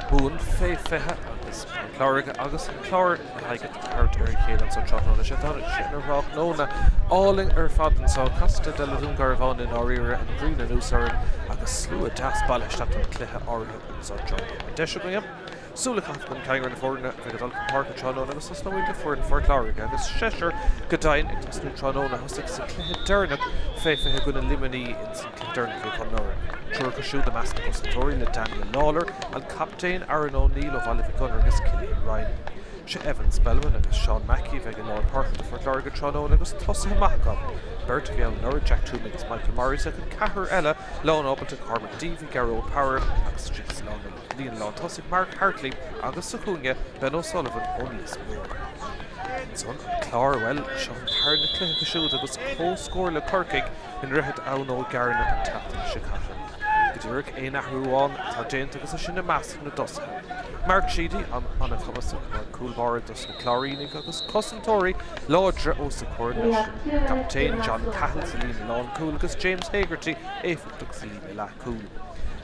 Mumhan fé 20 agus Port Láirge agus an Clár le haghaidh a thabhairt ar a chéile anso tráthnóna. Sea, tá sé ina thráthnóna álainn ar fad anso, casta de le Dún Garbhán i ndáiríre, an ghrian anuas orainn agus slua deas bailithe isteach don chluiche áirithe anso tráthnóna. Deis againne súil a chaitheamh chun cinn ar na foirne a bheidh ag dul chun páirce tráthnóna agus tosnóimid le foireann Phort Láirge agus seisear go deimhin ag tosnú tráthnóna. Thosaigh sa chluiche deireanach fé 20 i gcoinne Luimnigh ins an cluiche deireanach a bhí acu anuraidh. Triúr acu siúd i measc na gcosantóirí le Daniel Lawlor, an captaen Aaron O'Neill ó Bhaile Mhic Gonair agus Cillian Ryan. Sé Evan Spellman agus Seán Mackey a bheidh i lár páirce do Phort Láirge tráthnóna agus tosaithe maithe acu. Beirt a bhí ann anuraidh, Jack Twomey agus Michael Morris ach an ceathrar eile lánábalta Cormac Deevy, Gearóid Power agus istigh sa líne lán tosaigh Mark Hartley agus sa chúinne Ben O'Sullivan ón Lios Mór. Ansan an Clár, bhuel, seo an tarna cluiche acu siúd agus comhscór le Corcaigh i nDroichead Abhann Ó gCearna an tseachtain seo caite. Go díreach aon athrú amháin atá déanta agus é sin i measc na dtosaithe. Mark Sheedy, an-chumasach mar chúl báire dos na Cláirínigh agus cosantóirí láidre os a comhair leis an gcaptaen John Cahill sa líne lánchúil agus James Hegarty éifeachtach sa líne leathchúil.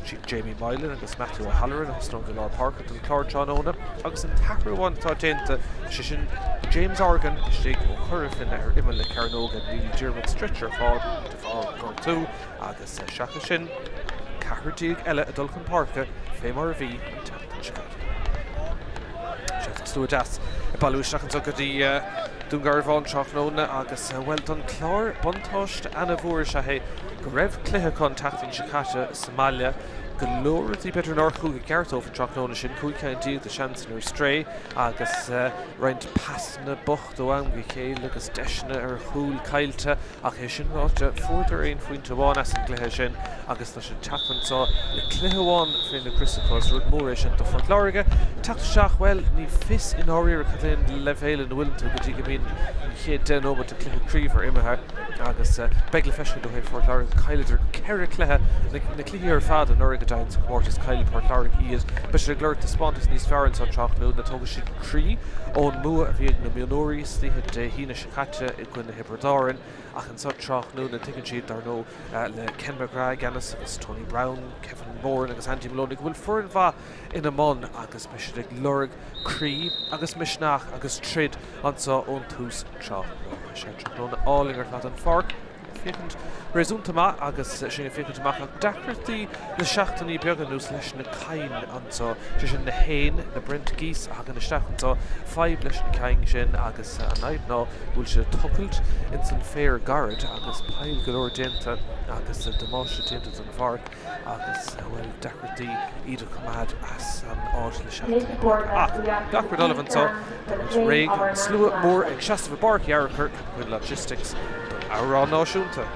Siad Jamie Moylan agus Matthew O'Halloran a thosnóidh i lár páirce don Chlár tráthnóna agus an t-athrú amháin atá déanta, sé sin James Horgan istigh ó Chora Finne ar imeall na cearnóige, níl Diarmuid Stretcher ar fáil de bharr gortú agus seachas sin, 14 eile ag dul chun páirce fé mar a bhí an tseachtain seo caite. Sea, tá slua deas ag bailiú isteach anseo go dtí Dún Garbhán tráthnóna agus, bhuel, don Chlár, buntáiste ana-mhór is ea é go raibh cluiche acu an tseachtain seo caite sa mbaile. Go leor rudaí b'fhéidir nár chuaigh i gceart dóibh an tráthnóna sin, 15 ceann de sheansanna ar strae agus roinnt pasanna bocht ó am go chéile agus deiseanna ar chúil caillte ach é sin ráite fuaireadar aon phointe amháin as an gcluiche sin agus tá siad ag teacht anseo le cluiche amháin féna gcrios acu. Is rud mór é sin do Phort Láirge. Teacht isteach, bhuel, ní fios i ndáiríre cad é an leibhéal ina bhfuileann tú go dtí go mbíonn an chéad 10 nóiméad de chluiche craoibhe imithe. Agus beidh le feiscint ó thaobh Phort Láirge, chailleadar 4 chluiche, na cluichí ar fad anuraidh go deimhin sa chomórtas, chaill Port Láirge iad. Beidh siad ag lorg taispeántas níos fearr anseo tráthnóna. Tógfaidh siad croí ón mbua a bhí ag na mionúirí sa oíche Dé hAoine seo caite i gcoinne Thiobraid Árann ach anseo tráthnóna tuigeann siad, dar ndóigh, le Ken McGrath i gceannas agus Tony Browne, Kevin Moran agus Andy Maloney go bhfuil foireann mhaith ina mbun agus beidh siad ag lorg croí agus misneach agus troid anseo ón tús tráthnóna. Sea, tráthnóna álainn ar fad an pháirc ag féachaint réasúnta maith agus sinn ag féachaint amach ach deacrachtaí le seachtainí beaga anuas leis na crainn anseo, sé sin na héin, na brent geese a thagann isteach anseo, fadhb leis na crainn sin agus an fhadhb ná go bhfuil siad ag tochailt ins an féar gairid agus poill go leor déanta agus damáiste déanta don pháirc. agus bhuel deacrachtaí iad a choimeád as an áit le seachtainí beaga. Ach gach rud ullamh anseo, tá muid réidh, an slua mór ag seasamh i bPáirc Uí Fhearchair, Cappoquin Logistics, don amhrán náisiúnta.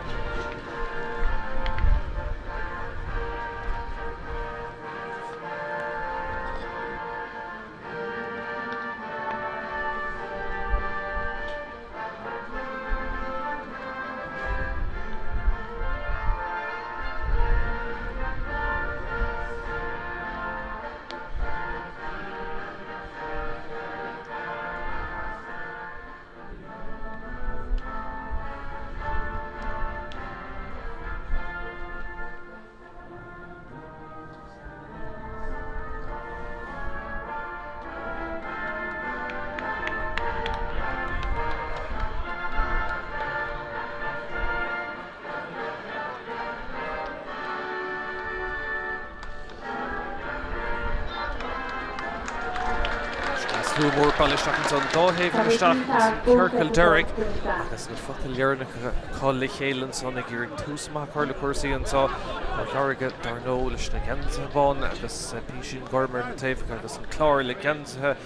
Slua mór bailithe isteach ansan, dá thaobh isteach san ciorcal deiridh agus na focail dheireanacha acu le chéile ansan ag iarraidh tús maith a chur le cúrsaí anseo. Port Láirge, dar ndóigh, leis na geansaithe bána agus písín gorm ar na taobhacha agus an Clár le geansaithe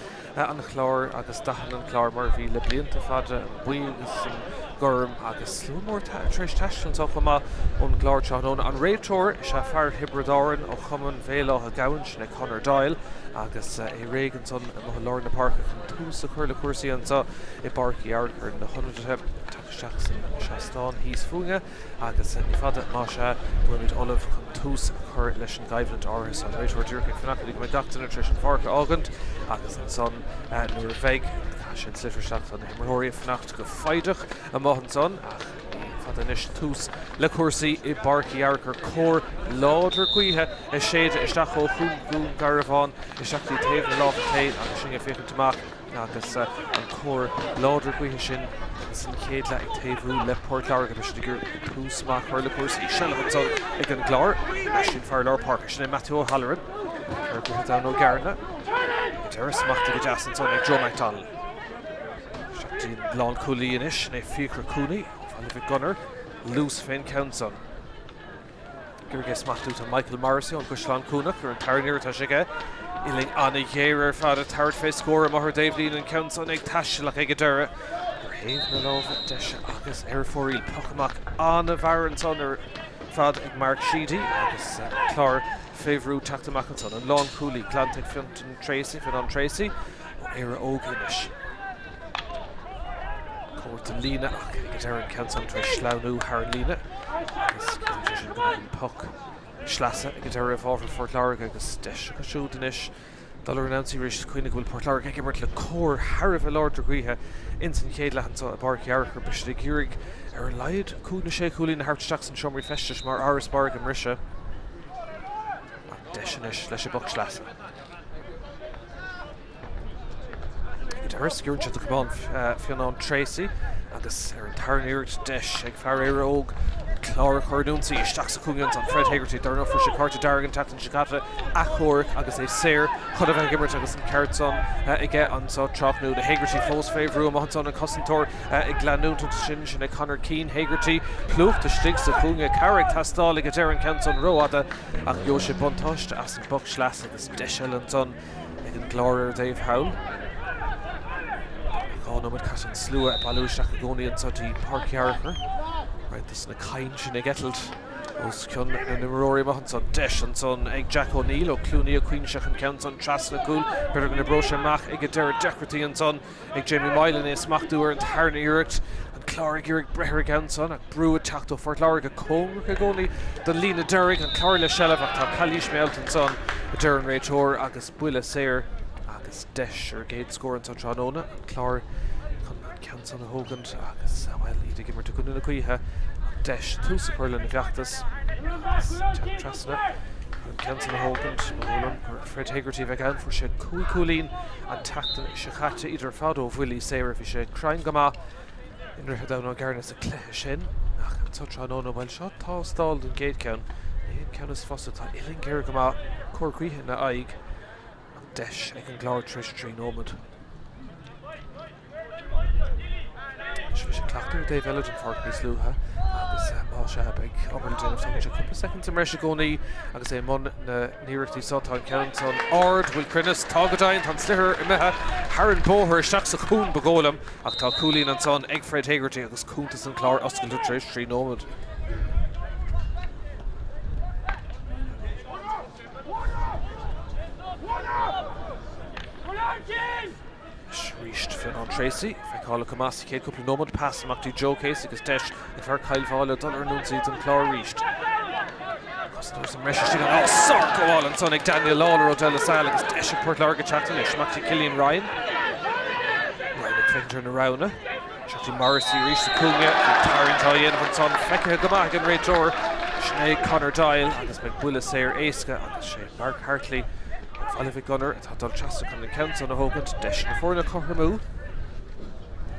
an Chláir agus dathanna an Chláir mar a bhí le blianta fada, an buí agus an gorm agus slua mór tar éis taisteal anseo chomh maith ón gClár tráthnóna. An réiteoir is ea fear Thiobraid Árann ó Chumann Bhéal Átha Gabhann, sin é Conor Doyle agus é réidh ansan amuigh i lár na páirce chun tús a chur le cúrsaí anseo i bPáirc Uí Fhearchair. Na hionadaithe ag teacht isteach san seastán thíos fúinne. Agus ní fada más ea go bhfuilimid ullamh chun tús a chur leis an gcoimhlint áirithe seo. An réiteoir díreach ag fanacht go dtí go mbeidh gach duine tar éis an pháirc a fhágaint agus ansan nuair a bheidh, caithfidh sé an sliotar isteach. Tá na himreoirí ag fanacht go foighdeach amuigh ansan ach ní fada anois tús le cúrsaí i bPáirc Uí Fhearchair. Cóir láidir gaoithe ag séideadh isteach ó Chuan Dhún Garbhán isteach dtí taobh na láimhe clé agus sinn ag féachaint amach agus an cóir láidir gaoithe sin san chéad leath ag taobhú le Port Láirge. Tá siad ag iarraidh tús maith a chur le cúrsaí. Seilbh ansan ag an gClár. Sin fear lár páirce. Sin é Matthew O'Halloran. Ar Dhroichead Abhann Ó gCearna. Ag an deireadh, smachtaithe go deas ansan ag Joe McDonald. Isteach dtí an lánchúlaí anois. Sin é Fiachra Cooney ó Bhaile Mhic Gonair. Luas fén ceann san. Ag iarraidh é a smachtú tá Michael Morrissey ón gCaisleán Cuanach ar an tarna iarraidh atá sé aige. Uillinn an-ghéar ar fad ag tabhairt fé scór amuigh ar dtaobh líne an ceann san ag taisteal ach ag an deireadh ar thaobh na láimhe deise agus ar fóraoil. Poc amach an-mhear ansan ar fad ag Mark Sheedy agus an Clár fé bhrú teacht amach ansan. An lánchúlaí glanta ag Fiontan Treacy, Fionán Treacy ó Éire Óg anois. Cóngarach don líne ach ag an deireadh an ceann san tar éis sleamhnú thar an líne agus ciallaíonn sé sin go mbeidh an poc sleasa ag an deireadh i bhfabhar Phort Láirge agus deis acu siúd anois dul ar an ionsaí arís. Cuimhnigh go bhfuil Port Láirge ag imirt le cóir thar a bheith láidir gaoithe ins an chéad leath anseo i bPáirc Uí Fhearchair. Beidh siad ag iarraidh ar a laghad cúig nó sé chúilín a thabhairt isteach san seomraí feistis mar fharasbarr ag an mbriseadh. Ach deis anois leis an bpoc sleasa. Ag an deireadh, sciorrann sé do chamán Fionán Treacy agus ar an tarna iarracht deis ag fear Éire Óg an Clár a chur in ionsaí isteach sa chúinne ansan Fred Hegarty. Dar ndóigh fuair sé cárta dearg an tseachtain seo caite, achomharc agus é saor chun a bheith ag imirt agus an ceart san aige anso tráthnóna. Hegarty fós fé bhrú amuigh ansan an cosantóir ag leanúint ansin, sin é Conor Keane. Hegarty plúchta istigh sa chúinne, cabhair ag teastáil ag an deireadh an ceann san rófhada ach gheobhaidh sé buntáiste as an bpoc sleasa agus deis eile ansan ag an gClár ar an dtaobh thall. 2 nóiméad caite an slua ag bailiú isteach i gcónaí anseo dtí Páirc Uí Fhearchair. Roinnt dos na cadhain sin ag eitilt os cionn na n-imreoirí amuigh ansan. Deis ansan ag Jack O'Neill ó Cluain Fhia Cuinseach an ceann san trasna cúl. B'fhéidir go n-oibreoidh sé amach ag an deireadh. Deacrachtaí ansan ag Jamie Moylan é a smachtú ar an tarna iarracht. An Clár ag iarraidh breith ar an gceann san ach brú ag teacht ó Phort Láirge cóngarach i gcónaí don líne deiridh. An Clár le seilbh ach tá calaois meallta ansan, a deir an réiteoir agus buille saor agus deis ar a gcéad scór anso tráthnóna. An Clár chun an ceann san a thógaint agus, bhuel, iad ag imirt i gcoinne na gaoithe ach deis tús a chur lena bhfeachtas agus teacht trasna chun an ceann san a thógaint. Ba dhóigh liom gur Fred Hegarty a bheidh ann. Fuair sé 5 cúilín an tseachtain seo caite, iad ar fad ó bhuillí saora. Bhí sé cruinn go maith i nDroichead Abhann Ó gCearna sa cluiche sin. Ach anso tráthnóna, bhuel, seo tástáil don gcéad cheann. Ní hé an ceann is fusa. Tá uillinn géar go maith, cóir gaoithe ina aghaidh, ach deis ag an gClár tar éis 3 nóiméad. Anois bhí sé cleachta ar an dtaobh eile den pháirc níos luaithe agus más ea beidh obair le déanamh. Tógann sé cúpla soicind sa mbreis i gcónaí agus é i mbun na n-iarrachtaí seo. Tá an ceann san ard, bhfuil cruinneas? Tá go deimhin, tá an sliotar imithe thar an bóthar isteach sa chúinne ba dhóigh liom ach tá cúilín ansan ag Fred Hegarty agus cuntas an Chláir oscailte tar éis 3 nóiméad. Arís Fionán Treacy, feiceálach go maith sa chéad cúpla nóiméad, pas amach dtí Joe Casey agus deis ag fear Chill Mháille dul ar an ionsaí don Chlár arís. Cosantóir sa mbreis istigh ann. Ó, sárghabháil ansan ag Daniel Lawlor ó De La Salle agus deis ag Port Láirge teacht anois. Amach dtí Cillian Ryan. Ryan ag féachaint ar na roghanna. Isteach dtí Morrissey arís sa cúinne. Bhí tarraingt á dhéanamh ansan, feicthe go maith ag an réiteoir. Sin é Conor Doyle agus beidh buille saor éasca agus sé Mark Hartley ó Bhaile Mhic Gonair atá ag dul trasna chun an ceann san a thógaint. Deis na foirne cothromú.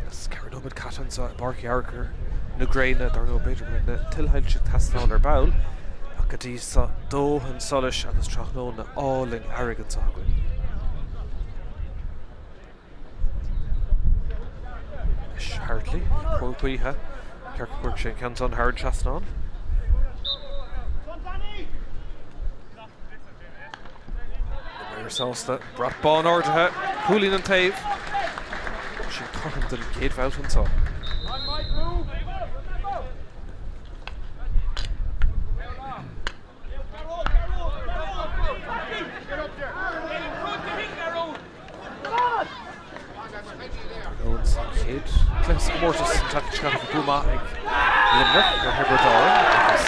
Agus 4 nóiméad caite anseo i bPáirc Uí Fhearchair na gréine. Dar ndóigh b'fhéidir go mbeidh na tuilshoilse ag teastáil ar ball ach go dtí so dóthain solais agus tráthnóna álainn earraigh anseo againn. Anois Hartley, cóir gaoithe, ceart go gcuirfeadh sé an ceann san thar an trasnán. Na maoir sásta, brat bán ardaithe, cúilín an taobh. Sin cothrom don chéad bhabhta anseo. An chéad chluiche sa chomórtas an tseachtain seo caite bua maith ag Luimneach ar Thiobraid Árann agus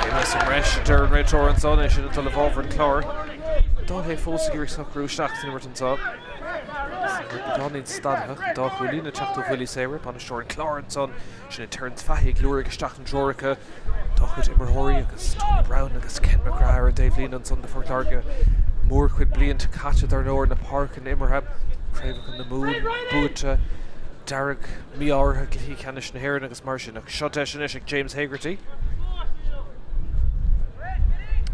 céim sa mbreis a deir an réiteoir ansan, é sin ag dul i bhfabhar an Chláir. Dá thaobh fós ag iarraidh socrú isteach san imirt anseo. Beagáinín stadtha, an dá chúilín ag teacht ó bhuillí saora, bainisteoir an Chláir ansan, sin é Terence Fahy ag liúirigh isteach na dtreoracha dá chuid imreoirí agus Tony Browne agus Ken McGrath ar an dtaobhlíne ansan do Phort Láirge. Mórchuid blianta caite dar ndóigh ar na páirceanna imeartha, craobhacha na Mumhan buaite, dearg mí-áirithe cluichí ceannais na hÉireann agus mar sin. Ach seo deis anois ag James Hegarty.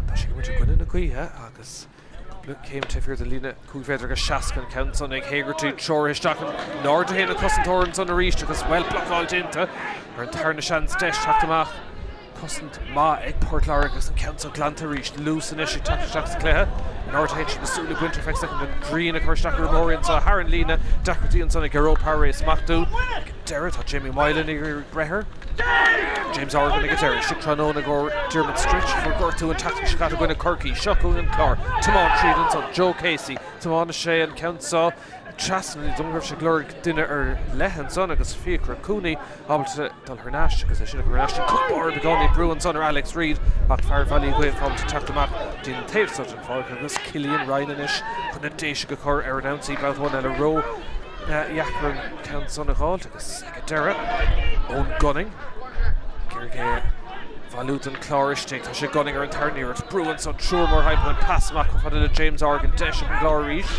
Tá sé ag imirt i gcoinne na gaoithe agus cúpla céim taobh thiar de líne 5 mhéadar agus 60 an ceann san ag Hegarty treoraithe isteach in airde féin an cosantóir ansan arís agus bhuel blocáil déanta ar an tarna seans deis teacht amach. Cosaint maith ag Port Láirge agus an ceann san glanta arís. Luas anois ag teacht isteach sa chluiche. In airde féin sin na súile ag baint ar feadh soicind an ghrian ag cur isteach ar imreoirí anseo thar an líne. Deacrachtaí ansan ag Gearóid Power é a smachtú. Ag an deireadh tá Jamie Moylan ag iarraidh breith air. James Horrigan ag an deireadh. Istigh tráthnóna i gcomhair Diarmuid Stritch. Fuair gortú an tseachtain seo caite i gcoinne Chorcaí. Seo chugainn an Clár. Tiomáin tríd ansan. Joe Casey. Tiomáineann sé an ceann seo trasna. Ní dóigh liom go raibh sé ag lorg duine ar leith ansan agus Fiachra Cooney ábalta dul thar n-ais agus é sin a chur thar n-ais. An cúl báire beagáinín brú ansan ar Alex Reid ach fear Bhaile Uí Dhuibh ábalta teacht amach dtí'n taobh seo den pháirc agus Cillian Ryan anois chun na Déisigh a chur ar an ionsaí. Babhta amháin eile ró dheacair an ceann san a dh'fháilt agus ag an deireadh Eoin Gunning ag iarraidh é a bhailiú don Chlár istigh. Tá sé Gunning ar an tarna iarracht. Brú ansan, triúr mórthimpeall an pas amach chomh fada le James Horrigan. Deis ag an gClár arís.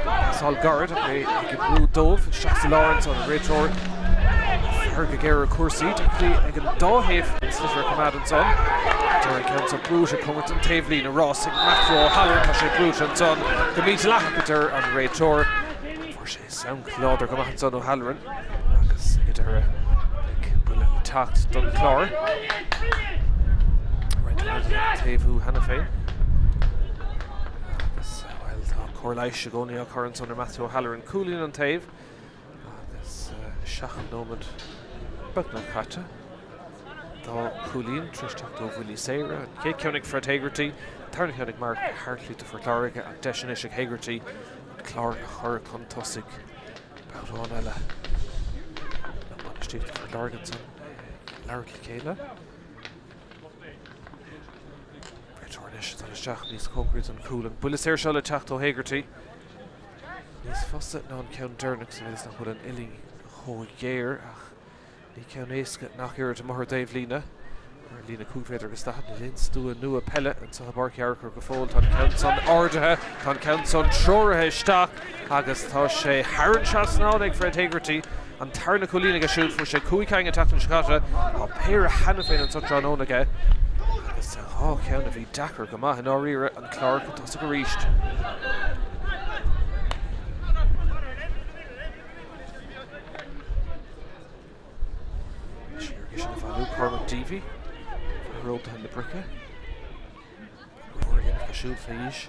Pasáil gairid ach é ag oibriú dóibh. Isteach sa lár ansan an réiteoir. Fear go géar ar cúrsaí. Deacrachtaí ag an dá thaobh an sliotar a choimeád ansan. Deireadh an ceann seo brúite cóngarach don taobhlíne. Rás ag Matthew O'Halloran. Tá sé brúite ansan go mídhleathach a deir an réiteoir. Fuair sé sonc láidir go maith ansan O'Halloran agus ag an deireadh beidh buille le teacht don Chlár. Roinnt ionadaithe ag taobhú cheana féin. Agus bhuel tá cóir leighis i gcónaí á cur ansan ar Matthew O'Halloran. Cúilín an taobh agus 7 nóiméad beagnach caite. Dá chúilín tar éis teacht ó bhuillí saora. An chéad ceann ag Fred Hegarty, an tarna ceann ag Mark Hartley do Phort Láirge ach deis anois ag Hegarty an Clár a chur chun tosaigh babhta amháin eile. An bainistíocht Phort Láirge ansan ag labhairt le chéile. Réiteoir anois ag dul isteach níos cóngaraí don chúl. An buille saor seo le teacht ó Hegarty. Níos fusa ná an ceann deireanach sa mhéid is nach bhfuil an uillinn chomh géar ach Ní ceann éasca nach oiread amuigh ar an dtaobhlíne. Ar líne 5 mhéadar agus 40, níl aon stua nua peile anseo i bPáirc Fhearchair go fóill. Tá an ceann san ardaithe, tá an ceann san treoraithe isteach agus tá sé thar an trasnán ag Fred Hegarty. An tarna cúilín aige siúd, fuair sé 5 cinn an tseachtain seo caite. Tá péire cheana féin anseo tráthnóna aige agus dhá cheann a bhí deacair go maith i ndáiríre, an Clár chun tosaigh arís. Siar aige sin a bhailiú Cormac Deevy ródaithe na brice. Rory ag siúl fé aois.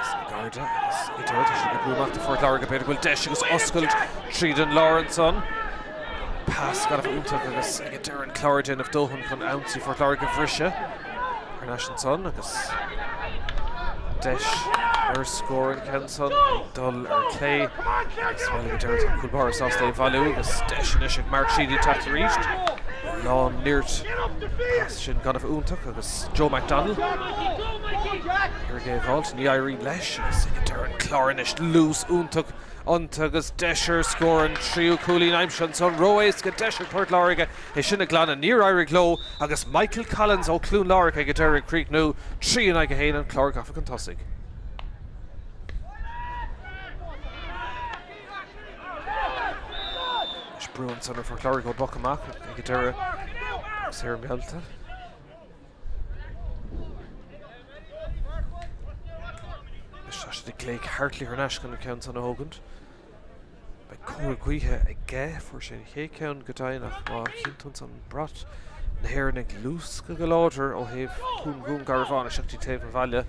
Sna Garda agus ag deireadh tá siad ag brú amach do Phort Láirge b'fhéidir go bhfuil deis agus oscailt tríd an lár ansan. Pas gan a bheith iontach agus ag deireadh an Clár ag déanamh dóthain chun ionsaí Phort Láirge a bhriseadh. Thar n-ais ansan agus deis ar scór an ceann san ag dul ar clé agus bhuel ag an deireadh tá an cúl báire sásta é a bhailiú agus deis anois ag Mark Sheedy teacht arís. Lán nirt pas sin gan a bheith iontach agus Joe McDonnell iarraidh é a dh'fháilt, ní éiríonn leis agus ag an deireadh an Clár anois luas iontach iontu agus deis ar scór an tríú cúilín aimsithe ansan ró-éasca deis ag Port Láirge é sin a ghlanadh. Níor éirigh leo agus Michael Collins ó Chluain Lárach ag an deireadh ag críochnú 3 in aghaidh 1 an Clár gafa chun tosaigh. Anois brú ansan ar Phort Láirge ón bpoc amach ag an deireadh saor meallta. Anois tá siad ag glaoch Hartley thar n-ais chun an ceann san a thógaint. Beidh cóir gaoithe aige, fuair sé an chéad cheann go deimhin ach má chinnteann an brat na hÉireann ag luascadh go láidir ó thaobh Chuan Dhún Garbhán isteach dtí taobh an bhaile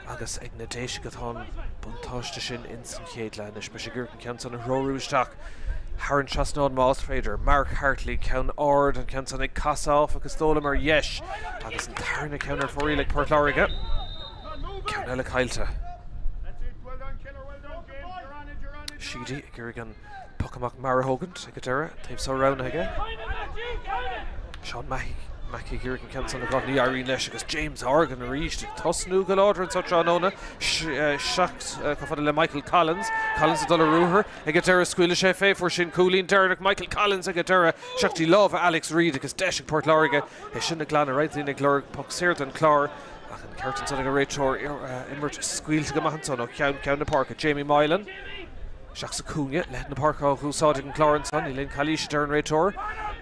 agus ag na Déisigh atá an buntáiste sin ins an chéad leath anois. Beidh sé ag iarraidh an ceann san a threorú isteach thar an trasnán más féidir. Mark Hartley, ceann ard, an ceann san ag casadh áfach is dóigh liom ar dheis agus an tarna ceann ar fóraoil ag Port Láirge. Ceann eile caillte. Sheedy ag iarraidh an poc amach mear a thógaint ag an deireadh, taobh seo roghnaithe aige. Seán Mackey ag iarraidh an ceann san a ghabháil, ní éiríonn leis agus James Horgan arís ag tosnú go láidir anso tráthnóna. Isteach chomh fada le Michael Collins. Collins ag dul ar ruathar ag an deireadh, scaoileann sé fé, fuair sin cúilín deireanach Michael Collins ag an deireadh. Isteach dtí lámha Alex Reid agus deis ag Port Láirge é sin a ghlanadh. Roinnt daoine ag lorg poc saor don Chlár ach an ceart ansan ag an réiteoir, imirt scaoilte go maith ansan ó cheann ceann na páirce. Jamie Moylan. Isteach sa chúinne, leath na páirce á úsáid ag an gClár ansan, níl aon calaois a deir an réiteoir.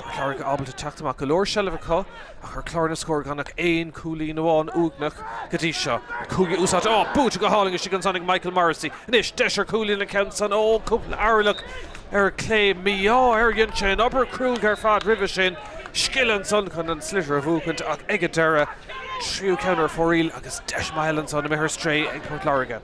Port Láirge ábalta teacht amach, go leor seilbh acu ach ar chlár na scór gan ach aon chúilín amháin uaigneach go dtí seo. An cúinne úsáidte, á, buaite go hálainn istigh ansan ag Michael Morrissey. Anois deis ar chúilín an ceann san, ó, cúpla earlach ar clé, mí-ádh air, dhein sé an obair cruaidh ar fad roimhe sin. Scil ansan chun an sliotar a bhuachaint ach ag an deireadh, tríú ceann ar fóraoil agus deis maith eile ansan imithe ar strae ag Port Láirge.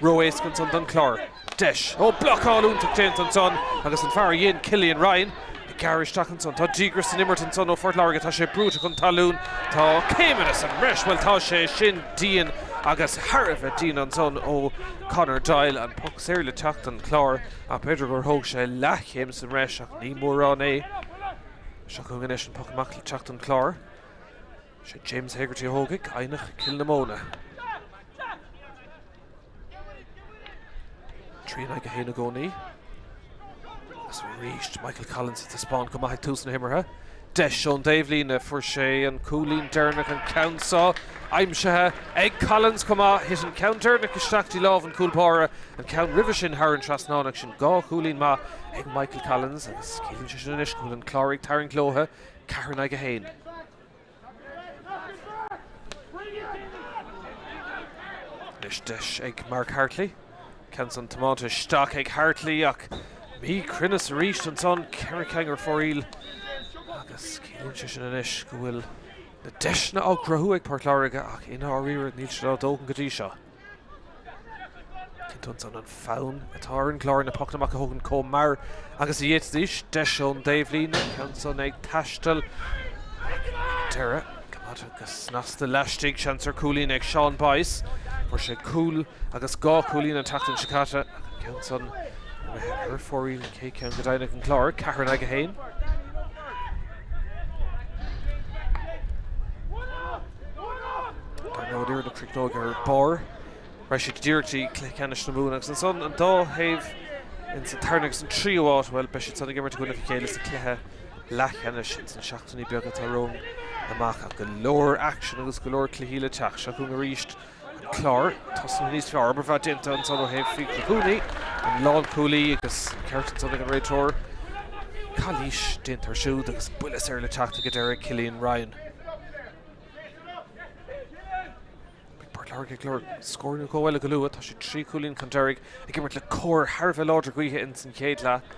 Ró-éasca ansan don Chlár. Deis. Ó, blocáil iontach déanta ansan agus an fear a dhein, Cillian Ryan, ag gearradh isteach ansan. Tá díograis san imirt ansan ó Phort Láirge. Tá sé brúite chun talún. Tá céimeanna sa mbreis. Bhuel, tá sé sin dian agus thar a bheith dian ansan ó Conor Doyle. An poc saor le teacht don Chlár ach b'fhéidir gur thóg sé leathchéim sa mbreis ach ní mórán é. Seo chugainn anois an poc amach le teacht don Chlár. Sé James Hegarty a thógfaidh, Eidhneach Cill na Móna. 3 in aghaidh 1 i gcónaí. Agus arís Michael Collins ag taispeáint go maith ag tús na himeartha. Deis ón dtaobhlíne, fuair sé an cúilín deireanach an ceann seo aimsithe ag Collins chomh maith. Thit an ceann deireanach isteach dtí lámh an chúl báire, an ceann roimhe sin thar an trasnán ach sin dhá chúilín maith ag Michael Collins agus ciallaíonn sé sin anois go bhfuil an Clár ag tarraingt leotha, 4 in aghaidh 1. Anois deis ag Mark Hartley. Ceann san tiomáinte isteach ag Hartley ach míchruinneas arís ansan, 4 ceann ar fóraoil agus ciallaíonn sé sin anois go bhfuil na deiseanna á gcruthú ag Port Láirge ach i ndáiríre níl siad á dtógaint go dtí seo. Cinnte ansan an fonn atá ar an gClár na pocanna amach a thógaint chomh mear agus a d'fhéadfaidís. Deis ón dtaobhlíne, ceann san ag taisteal deireadh go maith go snasta laistigh, seans ar chúilín ag Seán Boyce. Fuair sé cúl agus dhá chúilín an tseachtain seo caite ach an ceann san imithe ar fóraoil an chéad cheann go deimhin ag an gClár, 4 in aghaidh 1. Dar ndóigh, an fhoireann a chríochnóidh ar barr, raghaidh siad díreach dtí cluiche ceannais na Mumhan agus ansan an dá thaobh ins an tarna agus an tríú háit, bhuel, beidh siad san ag imirt i gcoinne a chéile sa chluiche leathcheannais ins na seachtainí beaga atá romhainn amach. Ach go leor aicsin agus go leor cluichí le teacht. Seo chugainn arís an Clár, tosnaithe níos fearr, obair mhaith déanta ansan ó thaobh Fiachra Cooney, an lánchúlaí agus an ceart ansan ag an réiteoir. Calaois déanta air siúd agus buille saor le teacht ag an deireadh, Cillian Ryan. Beidh Port Láirge ag lorg scór nó dhó eile go luath. Tá siad 3 chúilín chun deiridh ag imirt le cóir thar a bheith láidir gaoithe ins an chéad leath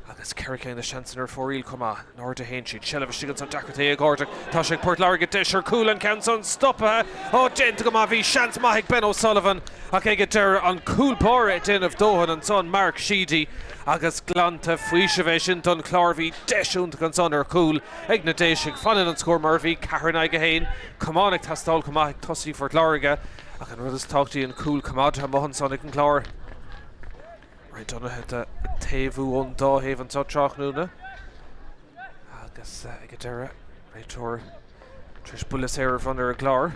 agus 4 cinn de sheansanna ar fóraoil chomh maith. In airde a théann siad. Seilbh istigh ansan deacrachtaí ag Ardach. Tá sé ag Port Láirge deis ar chúl an ceann san stoptha. Ó déanta go maith. Bhí seans maith ag Ben O'Sullivan ach ag an deireadh an cúl báire ag déanamh dóthain ansan Mark Sheedy agus glanta faoisimh é sin don Chlár. Bhí deis iontach ansan ar chúl. Ag na Déisigh, fanann an scór mar a bhí, 4 in aghaidh 1. Camán ag teastáil chomh maith ag tosaí Phort Láirge ach an rud is tábhachtaí an cúl coimeádtha amuigh ansan ag an gClár. Roinnt ionadaithe ag taobhú ón dá thaobh anseo tráthnóna agus ag an deireadh, réiteoir tar éis buille saor a bhronnadh ar an gClár.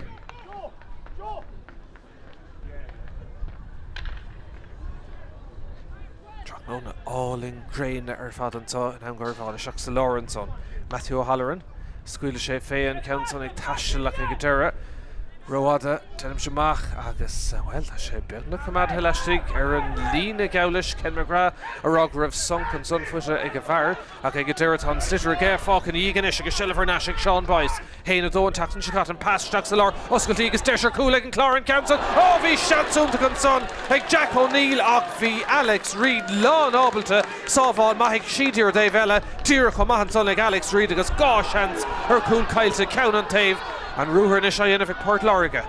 Tráthnóna álainn gréine ar fad anseo in Dún Garbhán isteach sa lár ansan. Matthew O'Halloran, scaoileadh sé fé an ceann san ag taisteal ach ag an deireadh rófhada déanaimse amach agus, bhuel, tá sé beagnach coimeádtha laistigh ar an líne geall leis Ken McGrath a rá go raibh sonc ansan faighte ag a bhfear ach ag an deireadh tá an sliotar aige fágtha ina dhiaidh anois agus seilbh thar n-ais ag Seán Boyce. 1, 2 an tseachtain seo caite, an pas isteach sa lár, oscailtí agus deis ar chúl ag an Clár an ceann san. Ó bhí seans iontach ansan ag Jack O'Neill ach bhí Alex Reid lán ábalta. Sábháil maith ag Sheedy ar an dtaobh eile, díreach chomh maith ansan ag Alex Reid agus dhá sheans ar chúl caillte, ceann an taobh. An ruathar anois á dhéanamh ag Port Láirge.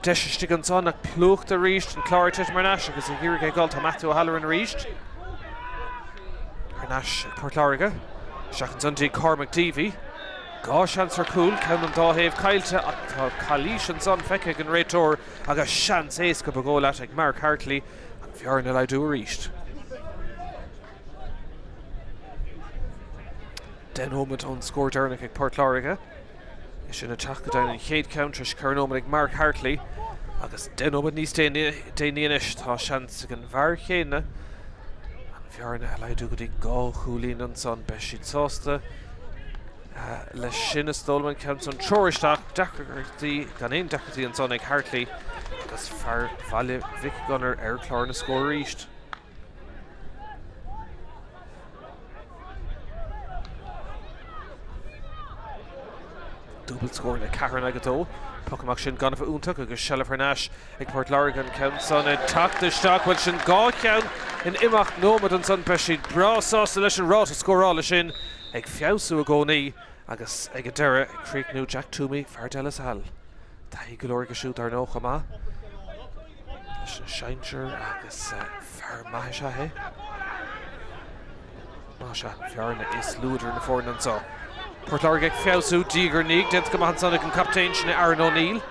Deis istigh ansan ach plúchta arís, an Clár ag titim thar n-ais agus ag iarraidh é dhul. Tá Matthew O'Halloran arís thar n-ais ag Port Láirge. Isteach ansan dtí Cormac Deevy. Dhá sheans ar chúl, ceann an dá thaobh caillte ach tá calaois ansan feicthe ag an réiteoir agus seans éasca ba dhóigh leat ag Mark Hartley an bhearna a laghdú arís. Deich nóiméad ón scór deireanach ag Port Láirge. É sin ag teacht go deimhin an chéad ceann tar éis ceithre nóiméad ag Mark Hartley agus 10 nóiméad níos déanaí anois tá seans ag an bhfear chéanna an bhearna a laghdú go dtí dhá chúilín ansan. Beidh siad sásta leis sin is dóigh liom an ceann san treoraithe isteach. Deacrachtaí gan aon deacrachtaí ansan ag Hartley agus fear Bhaile Mhic Gonair ar chlár na scór arís. Dúbailt scór le 4 in aghaidh 2. Poc amach sin gan a bheith iontach agus seilbh thar n-ais ag Port Láirge an ceann san ag teacht isteach. Bhuel sin dhá cheann in imeacht nóiméad ansan. Beidh siad breá sásta leis an ráta scórála sin ag feabhsú i gcónaí agus ag an deireadh ag críochnú Jack Toomey, fear De La Salle. Taithí go leor aige siúd dar ndóigh chomh maith leis na sinsir agus fear maith is ea é. Más ea, an bhearna is lú idir na foirne anseo. Port Láirge ag feabhsú diaidh ar ndiaidh, déanta go maith ansan ag an captaen sin Aaron O'Neill.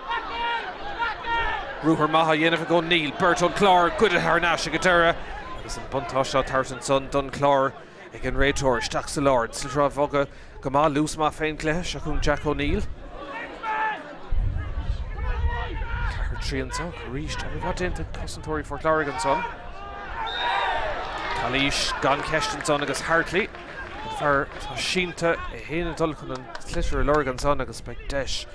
Ruathar maith á dhéanamh ag O'Neill, beirt ón Chlár goidte thar n-ais ag an deireadh agus an buntáiste á tabhairt ansan don Chlár ag an réiteoir. Isteach sa lár, an sliotar á bhogadh go maith, luas maith fén gcluiche, seo chugainn Jack O'Neill. 4-3 anso arís, obair mhaith déanta ag cosantóirí Phort Láirge ansan. Calaois gan cheist ansan agus Hartley, an fear atá sínte, é féin ag dul chun an sliotar a lorg ansan agus beidh deis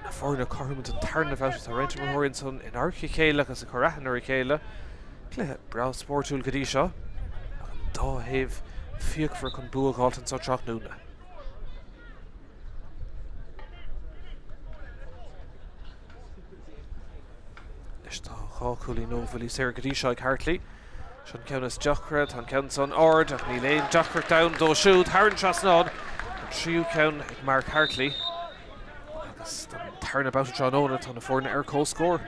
na foirne cothrom don tarna bhabhta. Tá roinnt imreoirí ansan in adharca a chéile agus ag cur aithne ar a chéile. Cluiche breá spórtúil go dtí seo ach an dá thaobh fíochmhar chun bua a dh'fháilt anso tráthnóna. Anois tá dhá chúilín ó bhuillí saora go dtí seo ag Hartley. Seo an ceann is deacra, tá an ceann san ard ach níl aon deacracht ann dó siúd thar an trasnán. An tríú ceann ag Mark Hartley agus don tarna babhta tráthnóna tá na foirne ar comhscór.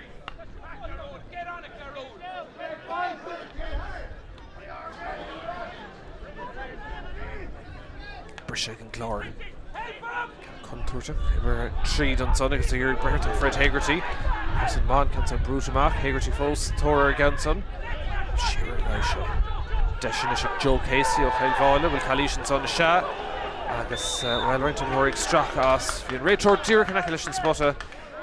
Briseadh ag an gClár. Ceann contúirteach imithe tríd ansan agus ag iarraidh breith air tá Fred Hegarty. Agus an maith an ceann san brúite amach. Hegarty fós sa tóir ar an gceann san. Siar ar aghaidh seo. Deis anois ag Joe Casey ó Chill Mháille. Bhfuil calaois ansan? Is ea. Agus bhuel roinnt imreoirí ag stracadh as. Bhí an réiteoir díreach in aice leis an spota.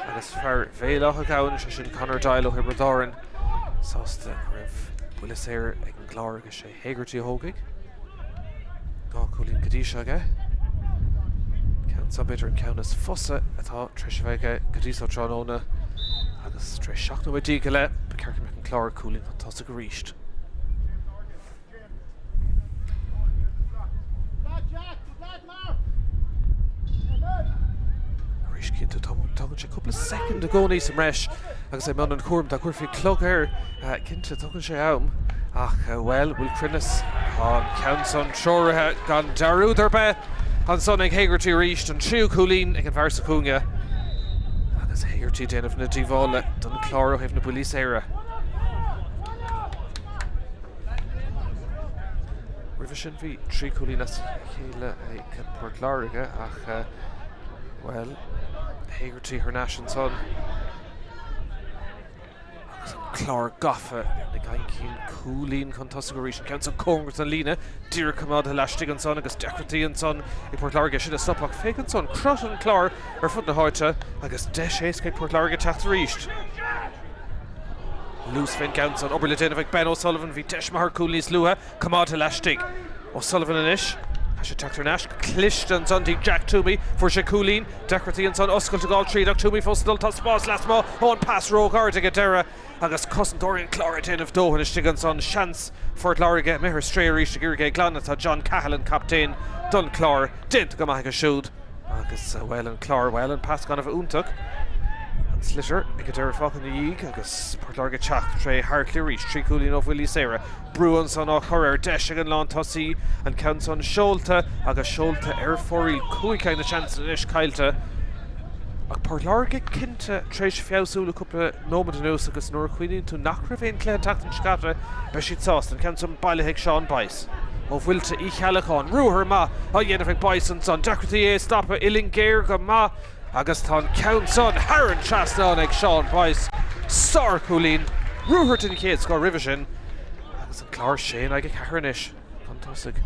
Agus fear Bhéal Átha Gabhann, sé sin Conor Doyle ó Thiobraid Árann, sásta go raibh buille saor ag an gClár agus sé Hegarty a thógfaidh. Dhá chúilín go dtí seo aige. Ceann san b'fhéidir an ceann is fusa atá tar éis a bheith aige go dtí seo tráthnóna agus tar éis 17 nóiméad go leith ba cheart go mbeadh an Clár cúilín chun tosaigh arís. Arís cinnte tógann sé cúpla soicind i gcónaí sa mbreis agus é i mbun an chúraim dá gcuirfí clog air cinnte tógann sé am ach bhuel bhfuil cruinneas tá an ceann san treoraithe gan dearúd ar bith ansan ag Hegarty arís an tríú cúilín ag an bhfear sa chúinne agus Hegarty ag déanamh na díobhála don Chlár ó thaobh na buillí saora. Roimhe sin bhí 3 chúilín as a chéile ag Port Láirge ach, bhuel, Hegarty thar n-ais ansan agus an Clár gafa ina gcaincín cúilín chun tosaigh arís. An ceann san cóngarach don líne, díreach coimeádtha laistigh ansan agus deacrachtaí ansan ag Port Láirge sin a stop ach féach ansan, crot an Chláir ar fud na háite agus deis éasca ag Port Láirge teacht arís. Luas fén gceann san, obair le déanamh ag Ben O'Sullivan, bhí deis maith ar chúl níos luaithe, coimeádtha laistigh. O'Sullivan anois, tá sé teacht thar n-ais, cliste ansan dtí Jack Toomey, fuair sé cúilín, deacrachtaí ansan, oscailt ag dul tríd ach Toomey fós ag dul, tá spás lasmuigh, ó an pas róghairid ag an deireadh agus cosantóirí an Chláir ag déanamh dóthain istigh ansan, seans Phort Láirge imithe ar strae arís ag iarraidh é glanadh, tá John Cahill an captaen don Chlár, déanta go maith aige siúd. Agus, bhuel, an Clár, bhuel, an pas gan a bheith iontach. An sliotar ag an deireadh fágtha ina dhiaidh agus Port Láirge ag teacht tré Hartley arís. 3 chúilín ó bhuillí saora. Brú ansan á chur air. Deis ag an lántosaí. An ceann san seolta agus seolta ar fóraoil. 5 ceann de sheansanna anois caillte. Ach Port Láirge cinnte tar éis feabhsú le cúpla nóiméad anuas agus nuair a chuimhníonn tú nach raibh aon chluiche an tseachtain seo caite, beidh siad sásta. An ceann san bailithe ag Seán Boyce. Ó bhuailte Uí Cheallacháin, ruathar maith á dhéanamh ag Boyce ansan, deacrachtaí é a stopadh, uillinn géar go maith agus tá an ceann san thar an trasnán ag Seán Boyce. Sárchúilín, ruathar den chéad scoth roimhe sin agus an Clár 6 in aghaidh 4 anois chun tosaigh.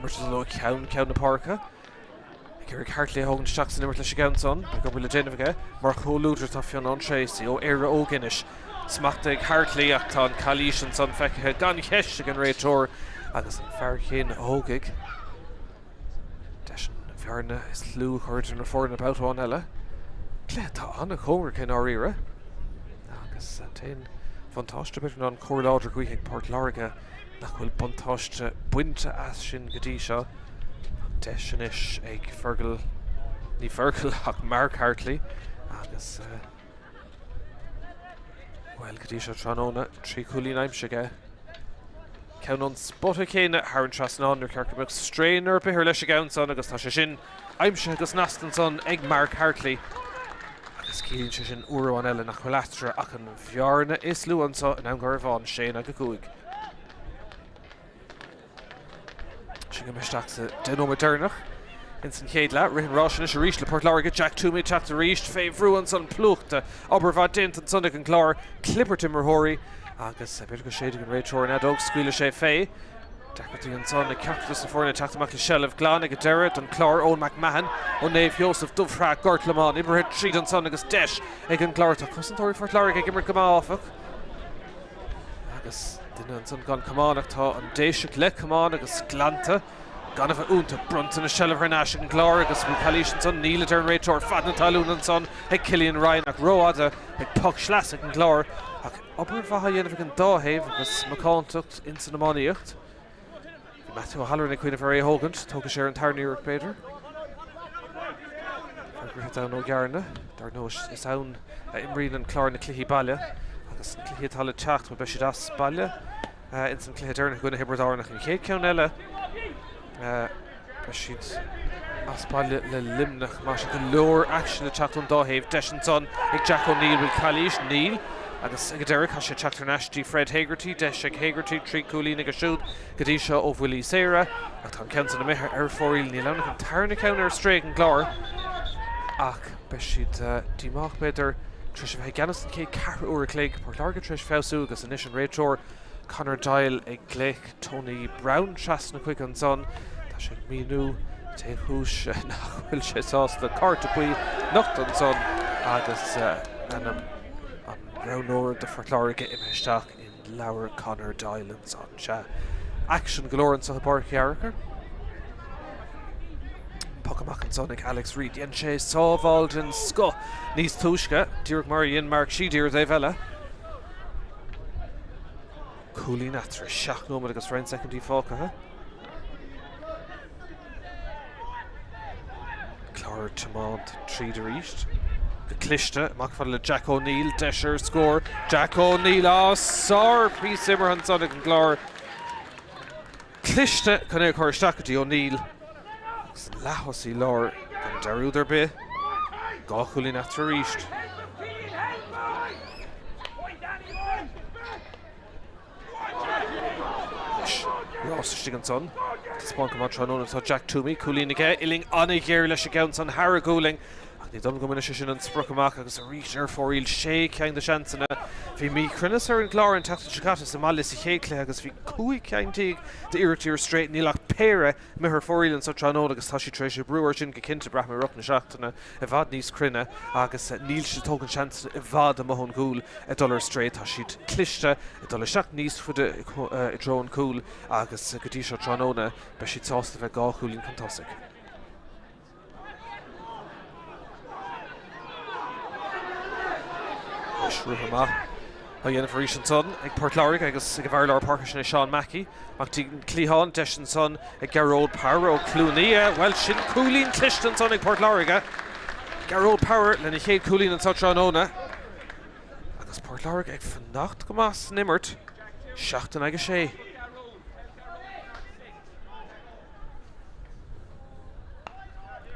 Imirt ag dul ó cheann ceann na páirce. Ag iarraidh Hartley a thógaint isteach san imirt leis an gceann san. Beidh obair le déanamh aige. Mar chomhluadar tá Fionnán Treacy ó Éire Óg anois. Smachta ag Hartley ach tá an calaois ansan feicthe gan cheist ag an réiteoir agus an fear cinn a thógfaidh deis an bhearna is lú a chur idir na foirne babhta amháin eile. Cluiche atá an-chóngarach i ndáiríre agus an t-aon bhuntáiste b'fhéidir ná an cóir láidir gaoithe ag Port Láirge nach bhfuil buntáiste bainte as sin go dtí seo. An deis anois ag Fergal, ní Fergal ach Mark Hartley agus bhuel go dtí seo tráthnóna, 3 chúilín aimsithe aige. Ceann ón spota céanna thar an trasnán, níor cheart go mbeadh strain ar bith air leis an gceann san agus tá sé sin aimsithe go snasta ansan ag Mark Hartley. Agus ciallaíonn sé sin uair amháin eile nach bhfuil eatarthu ach an bhearna is lú anso i nDún Garbhán, 6 in aghaidh 5. Sin go isteach sa 10 nóiméad deireanach ins an chéad leath. Rith an ráis anois arís le Port Láirge. Jack Toomey ag teacht arís fé bhrú ansan plúchta. Obair mhaith déanta ansan ag an gClár. Clibirt imreoirí agus b'fhéidir go séidfidh an réiteoir an fheadóg, scaoilfidh sé fé. Deacrachtaí ansan ag ceachtar dos na foirne teacht amach le seilbh glan ag an deireadh don Chlár. Eoin McMahon ó Naomh Sheosamh, Dubhshraith, Gort Lomáin oibrithe tríd ansan agus deis ag an gClár. Tá cosantóirí Phort Láirge ag imirt go maith áfach. Agus duine ansan gan camán ach tá an Déiseach le camán agus glanta gan a bheith iontach. Bronnta na seilbh thar n-ais ag an gClár agus bhfuil calaois ansan? Níl, a deir an réiteoir. Fad na talún ansan ag Cillian Ryan ach rófhada ag poc sleasa ag an gClár. Ach obair mhaith á dhéanamh ag an dá thaobh agus macántacht insan iománaíocht. Bhí Matthew O'Halloran ag cuimhneamh ar é a thógaint. Tógfaidh sé ar an tarna iarracht b'fhéidir. Fear Dhroichead Abhann Ó gCearna. Dar ndóigh is ann a imríonn an Clár na cluichí baile agus na cluichí atá le teacht, bhuel beidh siad as baile ins an cluiche deireanach i gcoinne Thiobraid Árann ach an chéad ceann eile beidh siad as baile le Luimneach. Mar sin go leor aicsin le teacht ón dá thaobh. Deis ansan ag Jack O'Neill. Bhfuil calaois? Níl. Agus ag an deireadh caithfidh sé teacht thar n-ais dtí Fred Hegarty. Deis ag Hegarty, 3 cúilín aige siúd go dtí seo ó bhuillí saora. Ach tá an ceann san imithe ar fóraoil. Níl ann ach an tarna ceann ar strae ag an gClár. Ach beidh siad díomách b'fhéidir tar éis a bheith i gceannas an chéad ceathrú uair a chloig. Port Láirge tar éis feabhsú agus anois an réiteoir Conor Doyle ag glaoch Tony Browne trasna chuige ansan. Tá sé ag míniú cén chúis nach bhfuil sé sásta cárta buí nochtadh ansan agus ainm an roghnóra do Phort Láirge imithe isteach i leabhar Conor Doyle ansan. Sea, aicsean go leor anso i bPáirc Uí Fhearchair. Poc amach ansan ag Alex Reid. Dhein sé sábháil den scoth níos túisce, díreach mar a dhein Mark Sheedy ar an dtaobh eile. Cúilín eatarthu, 7 nóiméad agus roinnt soicindí fágtha. Clár ag tiomáint tríd arís. Go cliste, amach fada le Jack O'Neill, deis ar scór. Jack O'Neill, á, sár píosa imeartha ansan ag an gClár. Cliste chun é a chur isteach go dtí O'Neill agus an leath-thosaí láir gan dearúd ar bith. 2 chúilín eatarthu arís. Anois, rás istigh ansan. Taispeáint go maith tráthnóna atá Jack Toomey, cúilín aige, uillinn an-ghéar leis an gceann san thar a ghualainn. Ach ní dóigh liom go mbainfidh sé sin an sprioc amach agus arís ar fóraoil sé ceann de seansanna. Bhí míchruinneas ar an gClár an tseachtain seo caite sa mbaile sa chéad chluiche agus bhí 15 ceann d'iarrachtaí ar strae. Níl ach péire imithe ar fóraoil anso tráthnóna agus tá siad tar éis oibriú air sin go cinnte. Braithim i rith na seachtaine i bhfad níos cruinne agus níl siad ag tógaint seansanna i bhfad amuigh ón gcúl ag dul ar strae. Tá siad cliste ag dul isteach níos faide i dtreo an chúil agus go dtí seo tráthnóna beidh siad sásta bheith 2 chúilín chun tosaigh. Anois ruathar maith á dhéanamh arís ansan ag Port Láirge agus ag an bhfear lár páirce sin é Seán Mackey. Amach dtí an cliathán, deis ansan ag Gearóid Power ó Chluain Aodha. Bhuel, sin cúilín cliste ansan ag Port Láirge. Gearóid Power lena chéad chúilín anso tráthnóna. Agus Port Láirge ag fanacht go maith san imirt. 7 in aghaidh 6.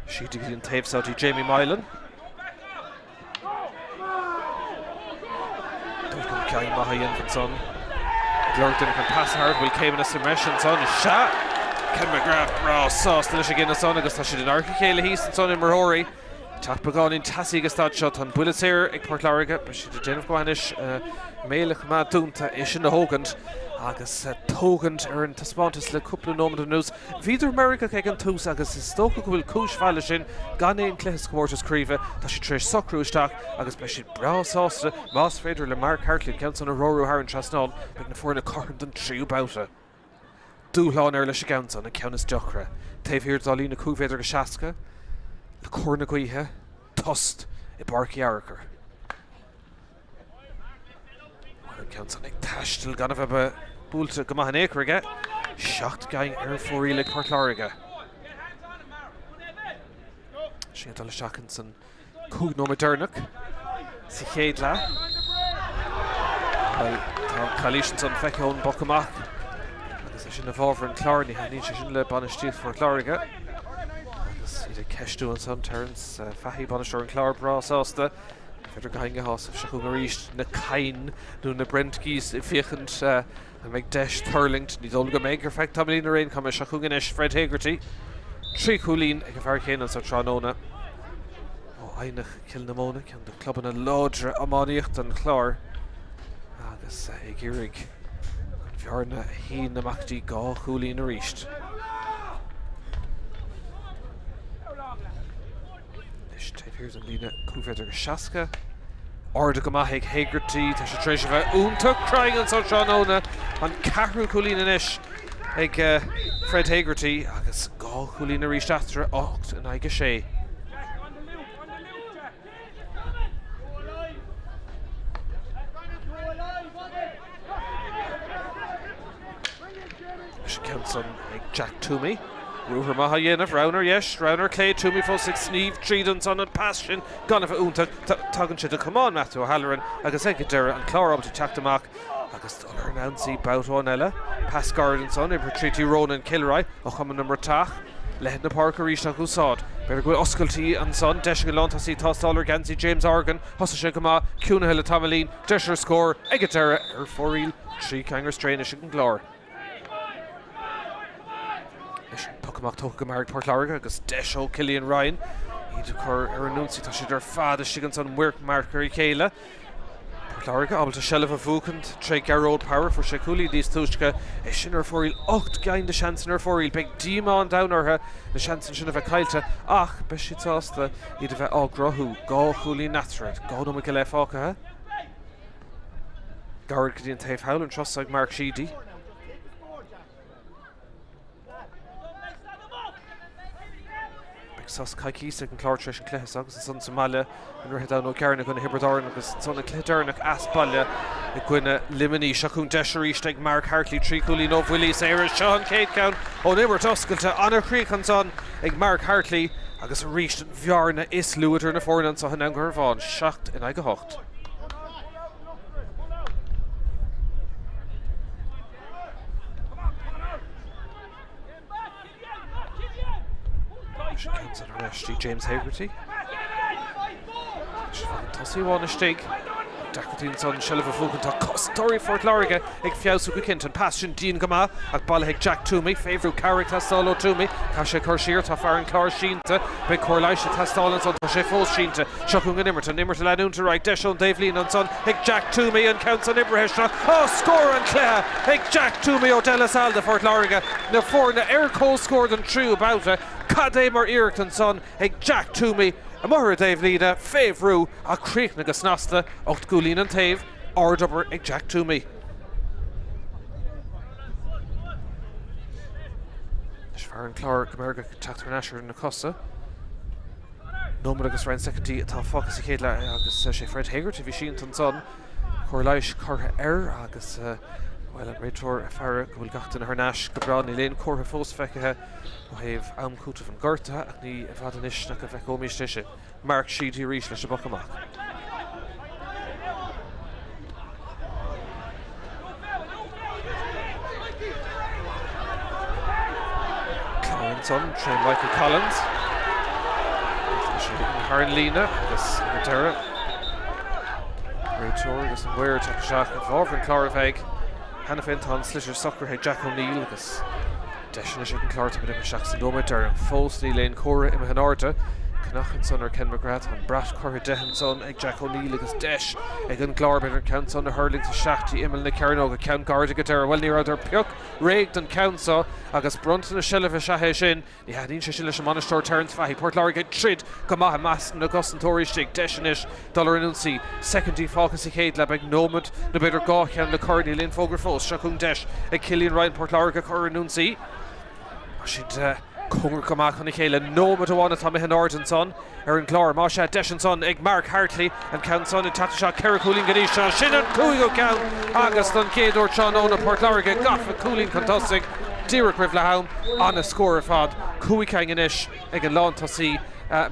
Siar go dtí an taobh seo dtí Jamie Mylan. Dul chun cinn maith a dhéanamh ansan. Ag lorg duine chun pas a thabhairt, bhfuil céimeanna sa mbreis ansan? Sea! Ken McGrath breá sásta leis an gcinneadh san agus tá siad in adharca a chéile thíos ansan imreoirí. Teacht beagáinín teasaí ag an staid seo. Tá an buille saor ag Port Láirge. Beidh siad ag déanamh go maith anois. A mbéal a choimeád dúnta, é sin a thógaint. Agus tógaint ar an taispeántas le cúpla nóiméad anuas. Bhíodar meirgeach ag an tús agus is dócha go bhfuil cúis mhaith leis sin, gan aon chluiche sa chomórtas craoibhe, tá siad tar éis socrú isteach agus beidh siad breá sásta más féidir le Mark Hartley an ceann san a threorú thar an trasnán. Beidh na foirne cothrom don tríú babhta. Dúshlán ar leis an gceann san, an ceann is deacra. Taobh thiar dá líne 5 mhéadar go 60, le cóir na gaoithe, tost i bPáirc Uí Fhearchair. An ceann san ag taisteal gan a bheith buailte go maith in aon chor aige. 7 gceann ar fóraoil ag Port Láirge. Sin ag dul isteach ins an 5 nóiméad deireanach sa chéad leath. Bhuel, tá calaois ansan feicthe ón bpoc amach agus é sin i bhfabhar an Chláir. Ní thaitníonn sé sin le bainistíocht Phort Láirge. Agus iad ag ceistiú ansan Terence Fahy, bainisteoir an Chláir, breá sásta. B'fhéidir go haghaidh a shásamh seo chugainn arís na Kyne nó na Brentgees ag féachaint an mbeidh deis tuirlingt. Ní dóigh liom go mbeidh ar feadh tamaillín ar aon chuma. Seo chugainn anois Fred Hegarty. 3 chúilín ag an bhfear céanna anso tráthnóna ó Eidhneach Chill na Móna, ceann de chlubanna láidre iománaíochta an Chláir agus ag iarraidh an bhearna a shíneadh amach go dtí 2 chúilín arís. Anois taobh thiar den líne 5 mhéadar go 60. Ardaithe go maith ag Hegarty. Tá sé tar éis a bheith iontach cruinn anso tráthnóna. An ceathrú cúilín anois ag Fred Hegarty agus 2 chúilín arís eatarthu, 8 in aghaidh 6. Leis an gceann san ag Jack Toomey. Ruathar maith á dhéanamh, roghn ar dheis, roghn ar clé, Toomey fós ag sníomh tríd ansan, an pas sin gan a bheith iontach. Tagann sé do chamán Matthew O'Halloran agus ag an deireadh an Clár ábalta teacht amach agus dul ar an ionsaí babhta amháin eile. Pas gairid ansan, oibrithe tríd dtí Ronan Kilroy ó Chumann na mBratach. Leithead na páirce arís á úsáid. B'fhéidir go bhfuil oscailtí ansan, deis ag an lántosaí tástáil ar gheansaí James Horgan. Thosaigh sé go maith, ciúnaithe le tamaillín, deis ar scór ag an deireadh ar fóraoil. 3 cheann ar strae anois ag an gClár. Anois an poc amach tógtha go mear ag Port Láirge agus deis ó Cillian Ryan iad a chur ar an ionsaí. Tá siad ar fad istigh ansan marc marc ar a chéile. Port Láirge ábalta seilbh a bhuachaint tré Gearóid Power. Fuair sé cúilín níos túisce. É sin ar fóraoil. 8 gceann de sheansanna ar fóraoil. Beidh díomá an domhain orthu na seansanna sin a bheith caillte ach beidh siad sásta iad a bheith á gcruthú. 2 chúilín eatarthu. 2 nóiméad go leith fágtha. Gairid go dtí an taobh thall, an turas ag Mark Sheedy. Beidh sos coicíse ag an Clár tar éis an cluiche seo agus ansan sa mbaile i nDroichead Abhann Ó gCearna i gcoinne Thiobraid Árann agus ansan an cluiche deireanach as baile i gcoinne Luimnigh. Seo chugainn deis arís ag Mark Hartley, 3 chúilín ó bhuillí saora. Seo an chéad cheann ón imirt oscailte, an-chríoch ansan ag Mark Hartley agus arís an bhearna is lú idir na foirne anseo i nDún Garbhán, 7 in aghaidh 8. Ar ais dtí James Hegarty. Tosaí amháin istigh. Deacrachtaí ansan seilbh a bhuachan. Tá cosantóirí Phort Láirge ag feabhsú go cinnte. An pas sin dian go maith ach bailithe ag Jack Toomey. Fé bhrú cabhair ag teastáil ó Toomey. Caithfidh sé cur siar. Tá fear an Chláir sínte. Beidh cóir leighis ag teastáil ansan. Tá sé fós sínte. Seo chugainn an imirt, an imirt a leanúint ar aghaidh, deis ón dtaobhlíne ansan ag Jack Toomey, an ceann san oibrithe isteach, á, scór an chluiche ag Jack Toomey ó De La Salle do Phort Láirge, na foirne ar comhscór don tríú babhta, cad é mar iarracht ansan ag Jack Toomey amuigh ar an dtaobhlíne, fé bhrú, ach críochnaithe go snasta, 8 gcúilín an taobh, ardobair ag Jack Toomey. Anois fear an Chláir go meirgeach ag teacht thar n-ais ar na cosa. Nóiméad agus roinnt soicindí atá fágtha sa chéad leath agus sé Fred Hegarty a bhí sínte ansan. Cóir leighis curtha air agus, bhuel, an réiteoir ag faire go bhfuil gach duine thar n-ais go breá. Níl aon chomhartha fós feicthe ó thaobh am cúitimh an ghortaithe ach ní i bhfad anois nach go bhfeiceoimís é sin. Mark Sheedy arís leis an bpoc amach. Clár ansan tré Michael Collins. Tá sé thar an líne agus ag an deireadh réiteoir agus an maor ag teacht isteach i bhfabhar an Chláir a bheidh. Cheana féin tá an sliotar socraithe ag Jack O'Neill agus deis anois ag an Clár táimid imithe isteach sa nóiméad deireanach. Fós níl aon chomhartha imithe in airde. Breathnach ansan ar Ken McGrath. Tá an brat curtha de ansan ag Jack O'Neill agus deis ag an gClár b'fhéidir an ceann san a thuirlingt isteach dtí imeall na cearnóige. Ceann gairid ag an deireadh. Bhuel, ní rabhadar pioc réidh don cheann so agus bronntanas seilbhe is ea é sin. Ní thaitníonn sé sin leis an mbainisteoir Terence Fahy. Port Láirge ag troid go maith i measc na gcosantóirí istigh. Deis anois dul ar an ionsaí. Soicindí fágtha sa chéad leath. Beidh nóiméad nó b'fhéidir 2 cheann le cur. Níl aon fógra fós. Seo chugainn deis ag Cillian Ryan Port Láirge a chur ar an ionsaí. Tá siad cóngarach go maith chun a chéile. Nóiméad amháin atá imithe in airde ansan ar an gclár. Más ea, deis ansan ag Mark Hartley. An ceann san ag teacht isteach 4 chúilín go dtí seo. Sin an cúigiú ceann agus don chéad uair tráthnóna Port Láirge gafa cúilín chun tosaigh díreach roimh leath am. Ana-scór ar fad. 5 cinn anois ag an lántosaí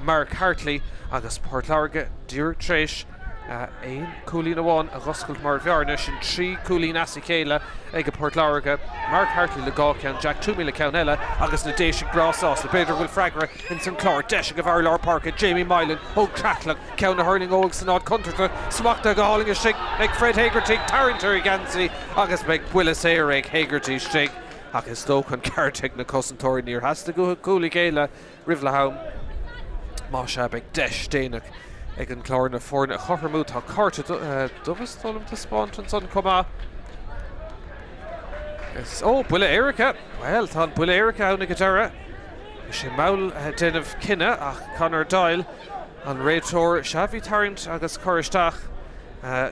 Mark Hartley agus Port Láirge díreach tar éis aon chúilín amháin a dh'oscailt mar bhearna, sin 3 chúilín as a chéile ag Port Láirge, Mark Hartley le 2 cheann, Jack Twomey le ceann eile agus na Déisigh breá sásta. B'fhéidir go bhfuil freagra ins an Chlár. Deis ag an bhfear lár páirce, Jamie Mylan ó Chreatlach, ceann a thuirling ó san áit chontúirteach, smachtaithe go hálainn istigh ag Fred Hegarty, tarraingt ar a gheansaí agus beidh buille saor ag Hegarty istigh ach is dócha an ceart ag na cosantóirí, níor theastaigh uathu cúl a ghéilleadh. Roimh leath am, más ea, beidh deis déanach ag an gClár na foirne a chothromú. Tá cárta dubh is dóigh liom taispeáint ansan chomh maith. Is, ó, buille éirice! Bhuel, tá an buille éirice ann ag an deireadh. Bhí sé mall ag déanamh cinneadh ach Conor Doyle, an réiteoir, sea, bhí tarraingt agus cur isteach.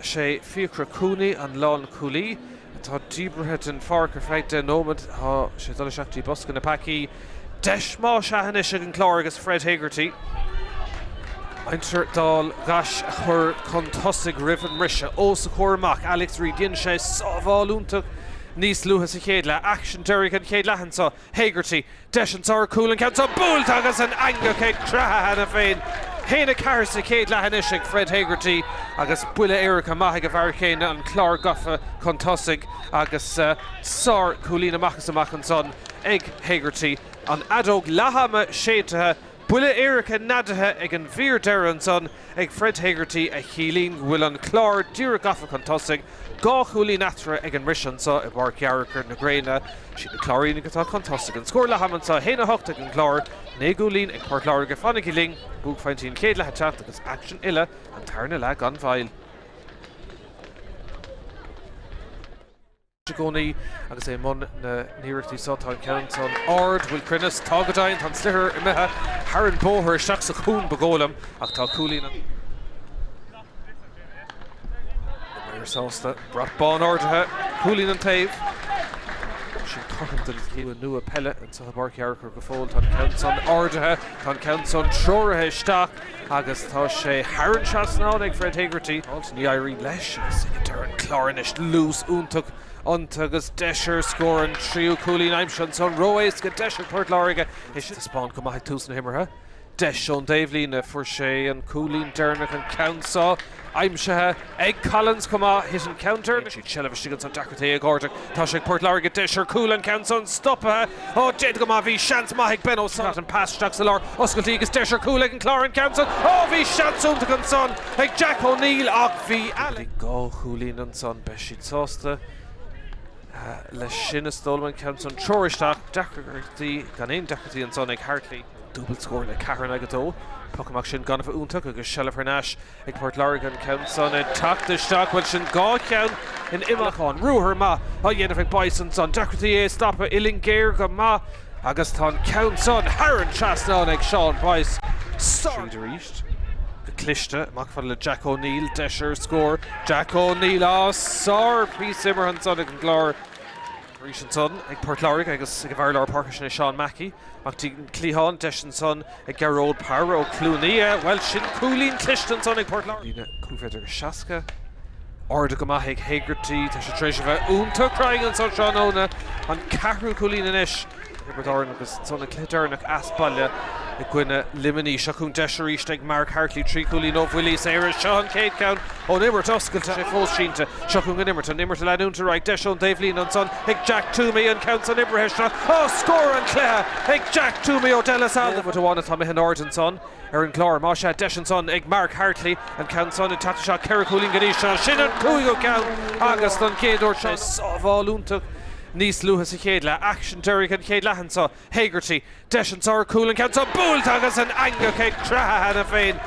Sé Fiachra Cooney an lánchúlaí. atá díbrithe den pháirc ar feadh 10 nóiméad. Tá sé ag dul isteach dtí bosca na bpeacaí. Deis más ea anois ag an Clár agus Fred Hegarty. Aimsir Dál gCais a chur chun tosaigh roimh an mbriseadh. Os a chomhair amach, Alex Reid. Dhein sé sábháil iontach níos luaithe sa chéad leath. Aicsean deiridh an chéad leath anseo. Hegarty, Deis anseo ar chúl, an ceann seo buailte agus an eangach ag creathadh cheana féin. 1-4 sa chéad leath anois ag Fred Hegarty agus buille éirice maith ag an bhfear céanna, an Clár gafa chun tosaigh agus sár chúilín amach is amach ansan ag Hegarty. An fheadóg leath-ama séidte. Buille éirice neadaithe ag an bhfíor deireadh ansan ag Fred Hegarty a chiallaíonn go bhfuil an Clár díreach gafa chun tosaigh, 2 chúilín eatarthu ag an mbriseadh anseo i bPáirc Fhearchair na Gréine. Siad na Cláirínigh atá chun tosaigh. An scór leath-ama anseo, 1, 8 ag an gClár, 9 gcúilín ag Port Láirge. Fanaigí linn, buaicphointí an chéad leath ag teacht agus aicsean uile an tarna leath gan mhoill. I gcónaí agus é i mbun na n-iarrachtaí seo. Tá an ceann san ard, bhfuil cruinneas? Tá go deimhin, tá an sliotar imithe thar an bóthar isteach sa chúin ba dhóigh liom ach tá cúilín an. Na maoir sásta, brat bán ardaithe, cúilín an taobh. Sin cothrom den slua nua peile anseo i bPáirc Fhearchair go fóill. Tá an ceann san ardaithe, tá an ceann san treoraithe isteach. Agus tá sé thar an trasnán ag Fred Hegarty. Ní éiríonn leis agus ag an deireadh an clár anois. Luas iontach iontu agus deis ar scór an tríú cúilín aimsithe ansan. Ró-éasca deis ag Port Láirge. É sin taispeáint go maith ag tús na himeartha. Deis ón dtaobhlíne. Fuair sé an cúilín deireanach an ceann seo aimsithe ag Collins chomh maith. Thit an ceann deireanach. Siad seilbh istigh ansan deacrachtaí ag ardach. Tá sé ag Port Láirge deis ar cúl an ceann san stoptha. Ó déanta go maith bhí seans maith ag Ben O'Sullivan. An pas isteach sa lár oscailtí agus deis ar cúl ag an Clár an ceann san. Ó bhí seans iontach ansan ag Jack O'Neill ach bhí Alex. 2 chúilín ansan beidh siad sásta leis sin is dóigh liom an ceann san treoir isteach. Deacrachtaí gan aon deacrachtaí ansan ag Hartley. Dúbailt scór le 4 in aghaidh 2. Poc amach sin gan a bheith iontach agus seilbh thar n-ais ag Port Láirge an ceann san ag teacht isteach. Bhuel sin 2 cheann in imeachán. Ruathar maith á dhéanamh ag Boyce ansan. Deacrachtaí é a stopadh. Uillinn géar go maith agus tá an ceann san thar an trasnán ag Sean Boyce. Tríd arís go cliste. Amach fada le Jack O'Neill. Deis ar scór. Jack O'Neill. Á, sár phíosa imeartha ansan ag an gClár. Arís ansan ag Port Láirge agus ag an bhfear lár páirce sin é Seán Mackey. Amach dtí an cliathán, deis ansan ag Gearóid Power ó Chluain Aodha. Bhuel, sin cúilín cliste ansan ag Port Láirge. Líne cúil b'fhéidir go 60. Ardaithe go maith ag Hegarty. Tá sé tar éis a bheith iontach cruinn ansan tráthnóna. An ceathrú cúilín anois. Thiobraid Árann agus ansan an cluiche deireanach as baile i gcoinne Luimnigh. Seo chugainn deis arís ag Mark Hartley, 3 chúilín ó bhuillí saora. Seo an chéad cheann ón imirt oscailte. Sé fós sínte. Seo chugainn an imirt, an imirt a leanúint ar aghaidh. Deis ón dtaobhlíne ansan ag Jack Twomey, an ceann san oibrithe isteach. Á, scór an chluiche ag Jack Twomey ó De La Salle. Nóiméad amháin atá imithe in airde ansan ar an gclár. Más ea, deis ansan ag Mark Hartley, an ceann san ag teacht isteach 4 chúilín go dtí seo. Sin an cúigiú ceann agus don chéad uair seo sábháil iontach. níos luaithe sa chéad leath. Aicsean deiridh an chéad leath anseo. Hegarty, deis anseo ar chúl, an ceann seo buailte agus an eangach ag creathadh cheana féin.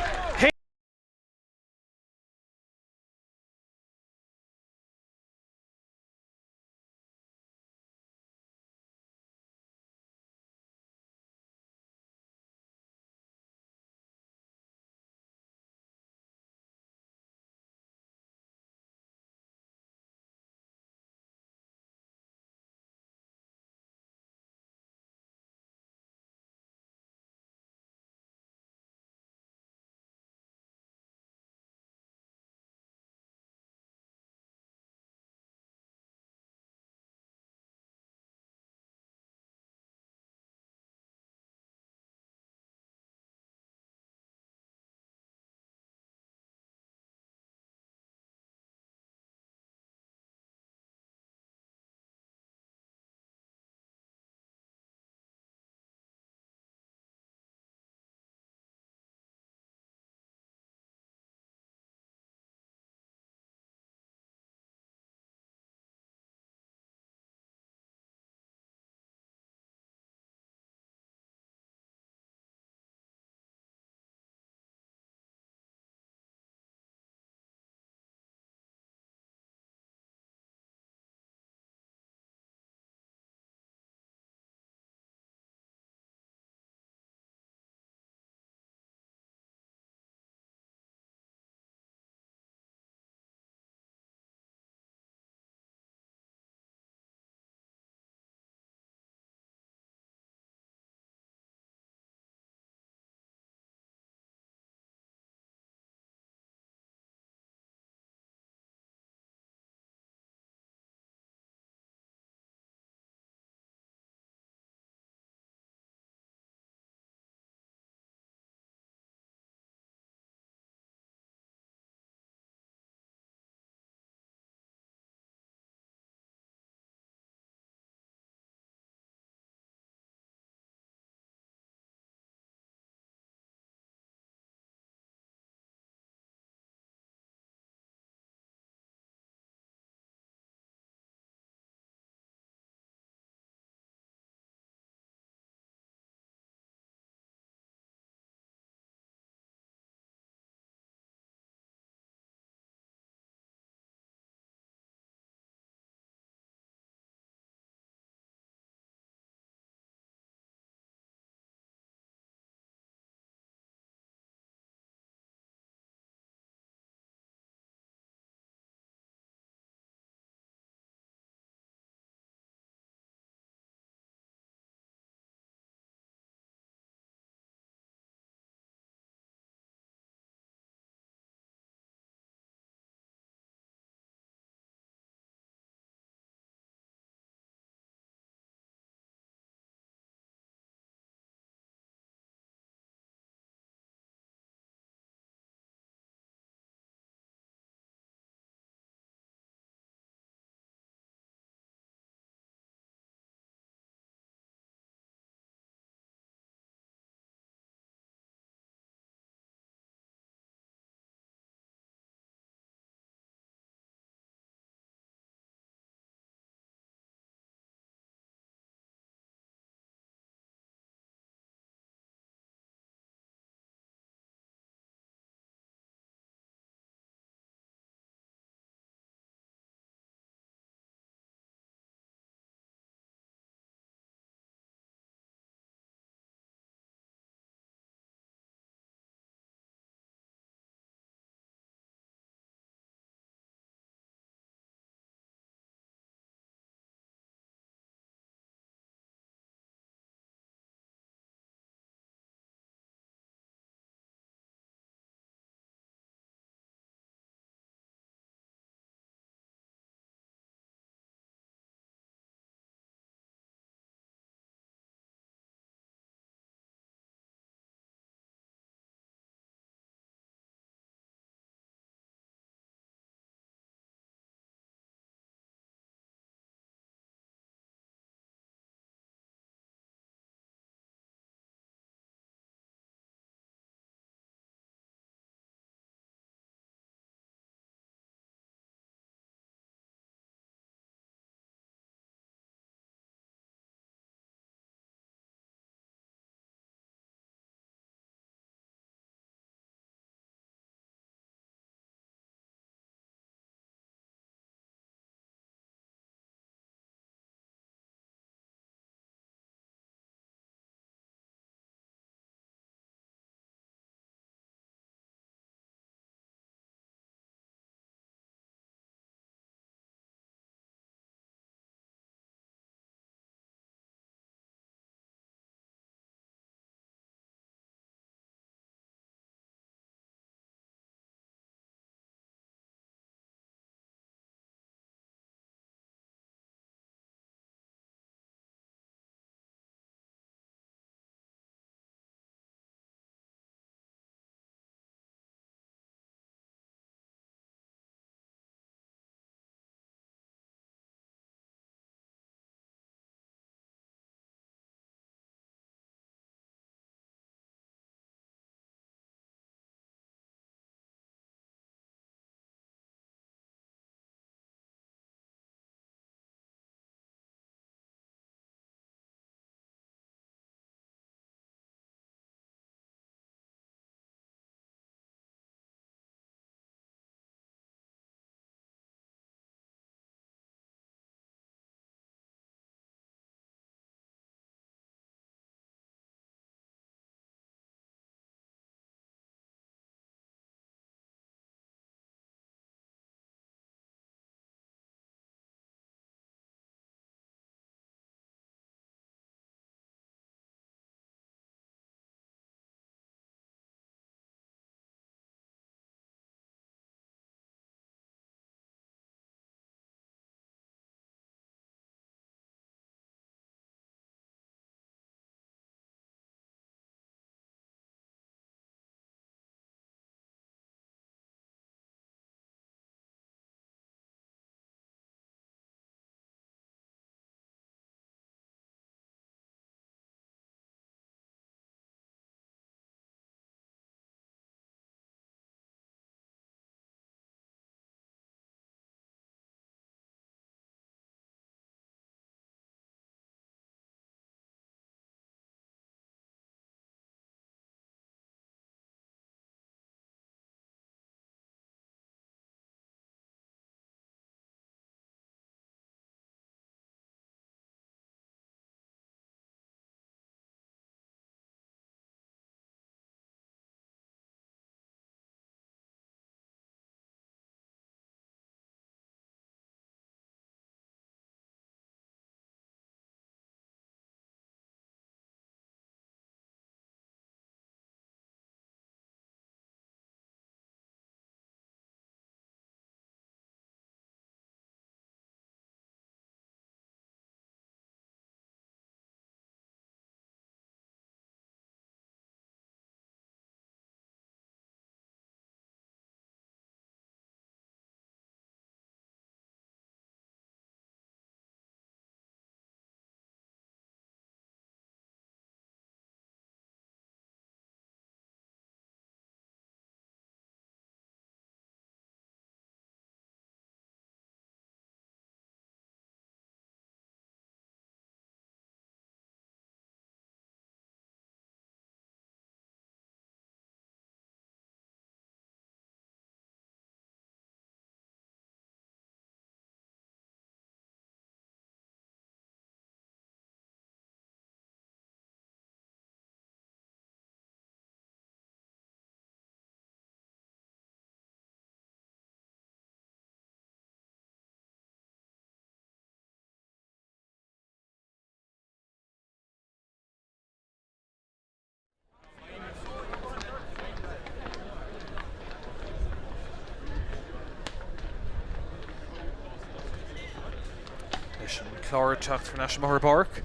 Anois an Clár ag teacht thar n-ais amach ar an bpáirc.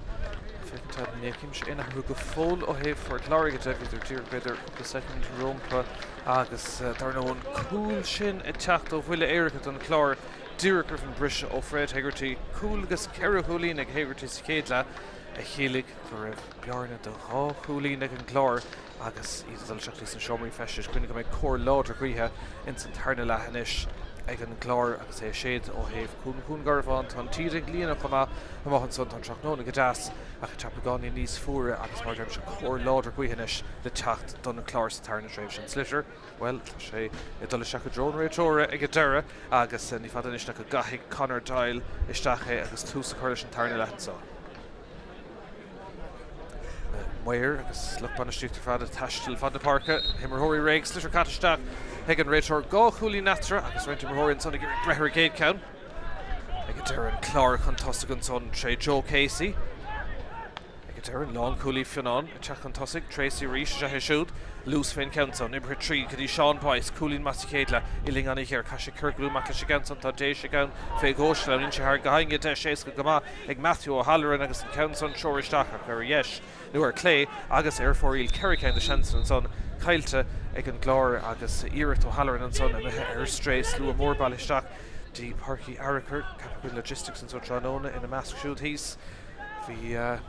Féachaint an bhfeicimse aon athrú go fóill ó thaobh Phort Láirge de. Bhíodar díreach b'fhéidir cúpla soicind rómpa agus dar ndóigh an cúl sin ag teacht ó bhuille éirice don Chlár díreach roimh an briseadh ó Fred Hegarty. Cúl agus ceithre chúilín ag Hegarty sa chéad leath a chiallaigh go raibh bearna de dhá chúilín ag an gClár agus iad ag dul isteach sna seomraí feistis. Cuimhnigh go mbeidh cóir láidir gaoithe ins an tarna leath anois ag an gClár agus é ag séideadh ó thaobh Chuan Dhún Garbhán. Tá an taoide ag líonadh chomh maith amach ansan. Tá an tráthnóna go deas ach ag teacht beagáinín níos fuaire agus mar a deirimse cóir láidir gaoithe anois le teacht don Chlár sa tarna tréimhse. An sliotar, bhuel, tá sé ag dul isteach i dtreo an réiteora ag an deireadh agus ní fada anois ach go gcaithfidh Conor Doyle isteach é agus tús a chur leis an tarna leath anso. Na maoir agus lucht bainistíochta ar fad ag taisteal fad na páirce. Na himreoirí réidh, sliotar caite isteach ag an réiteoir. 2 chúilín eatarthu agus roinnt imreoirí ansan ag iarraidh breith ar an gcéad cheann. Ag an deireadh an Clár chun tosaigh ansan tré Joe Casey. Ag an deireadh an lánchúlaí Fionán ag teacht chun tosaigh. Tracy arís is ea é siúd. Luas fén gceann san. Oibrithe tríd go dtí Seán Boyce. Cúilín maith sa chéad leath. Uillinn ana-ghéar. Caithfidh sé ciorclú amach leis an gceann san. Tá Déise ann fé dhó. Sleamhnaíonn sé thar go deis éasca go maith. ag Matthew O'Halloran agus an ceann san treoraithe isteach ach ar dheis nó ar clé agus ar fóraoil. 4 ceann de sheansanna ansan caillte ag an gClár agus iarracht O'Halloran ansan imithe ar strae. Slua mór bailithe isteach dtí Páirc Uí Fhearchair, Cappoquin Logistics anso tráthnóna ina measc siúd thíos. Bhí.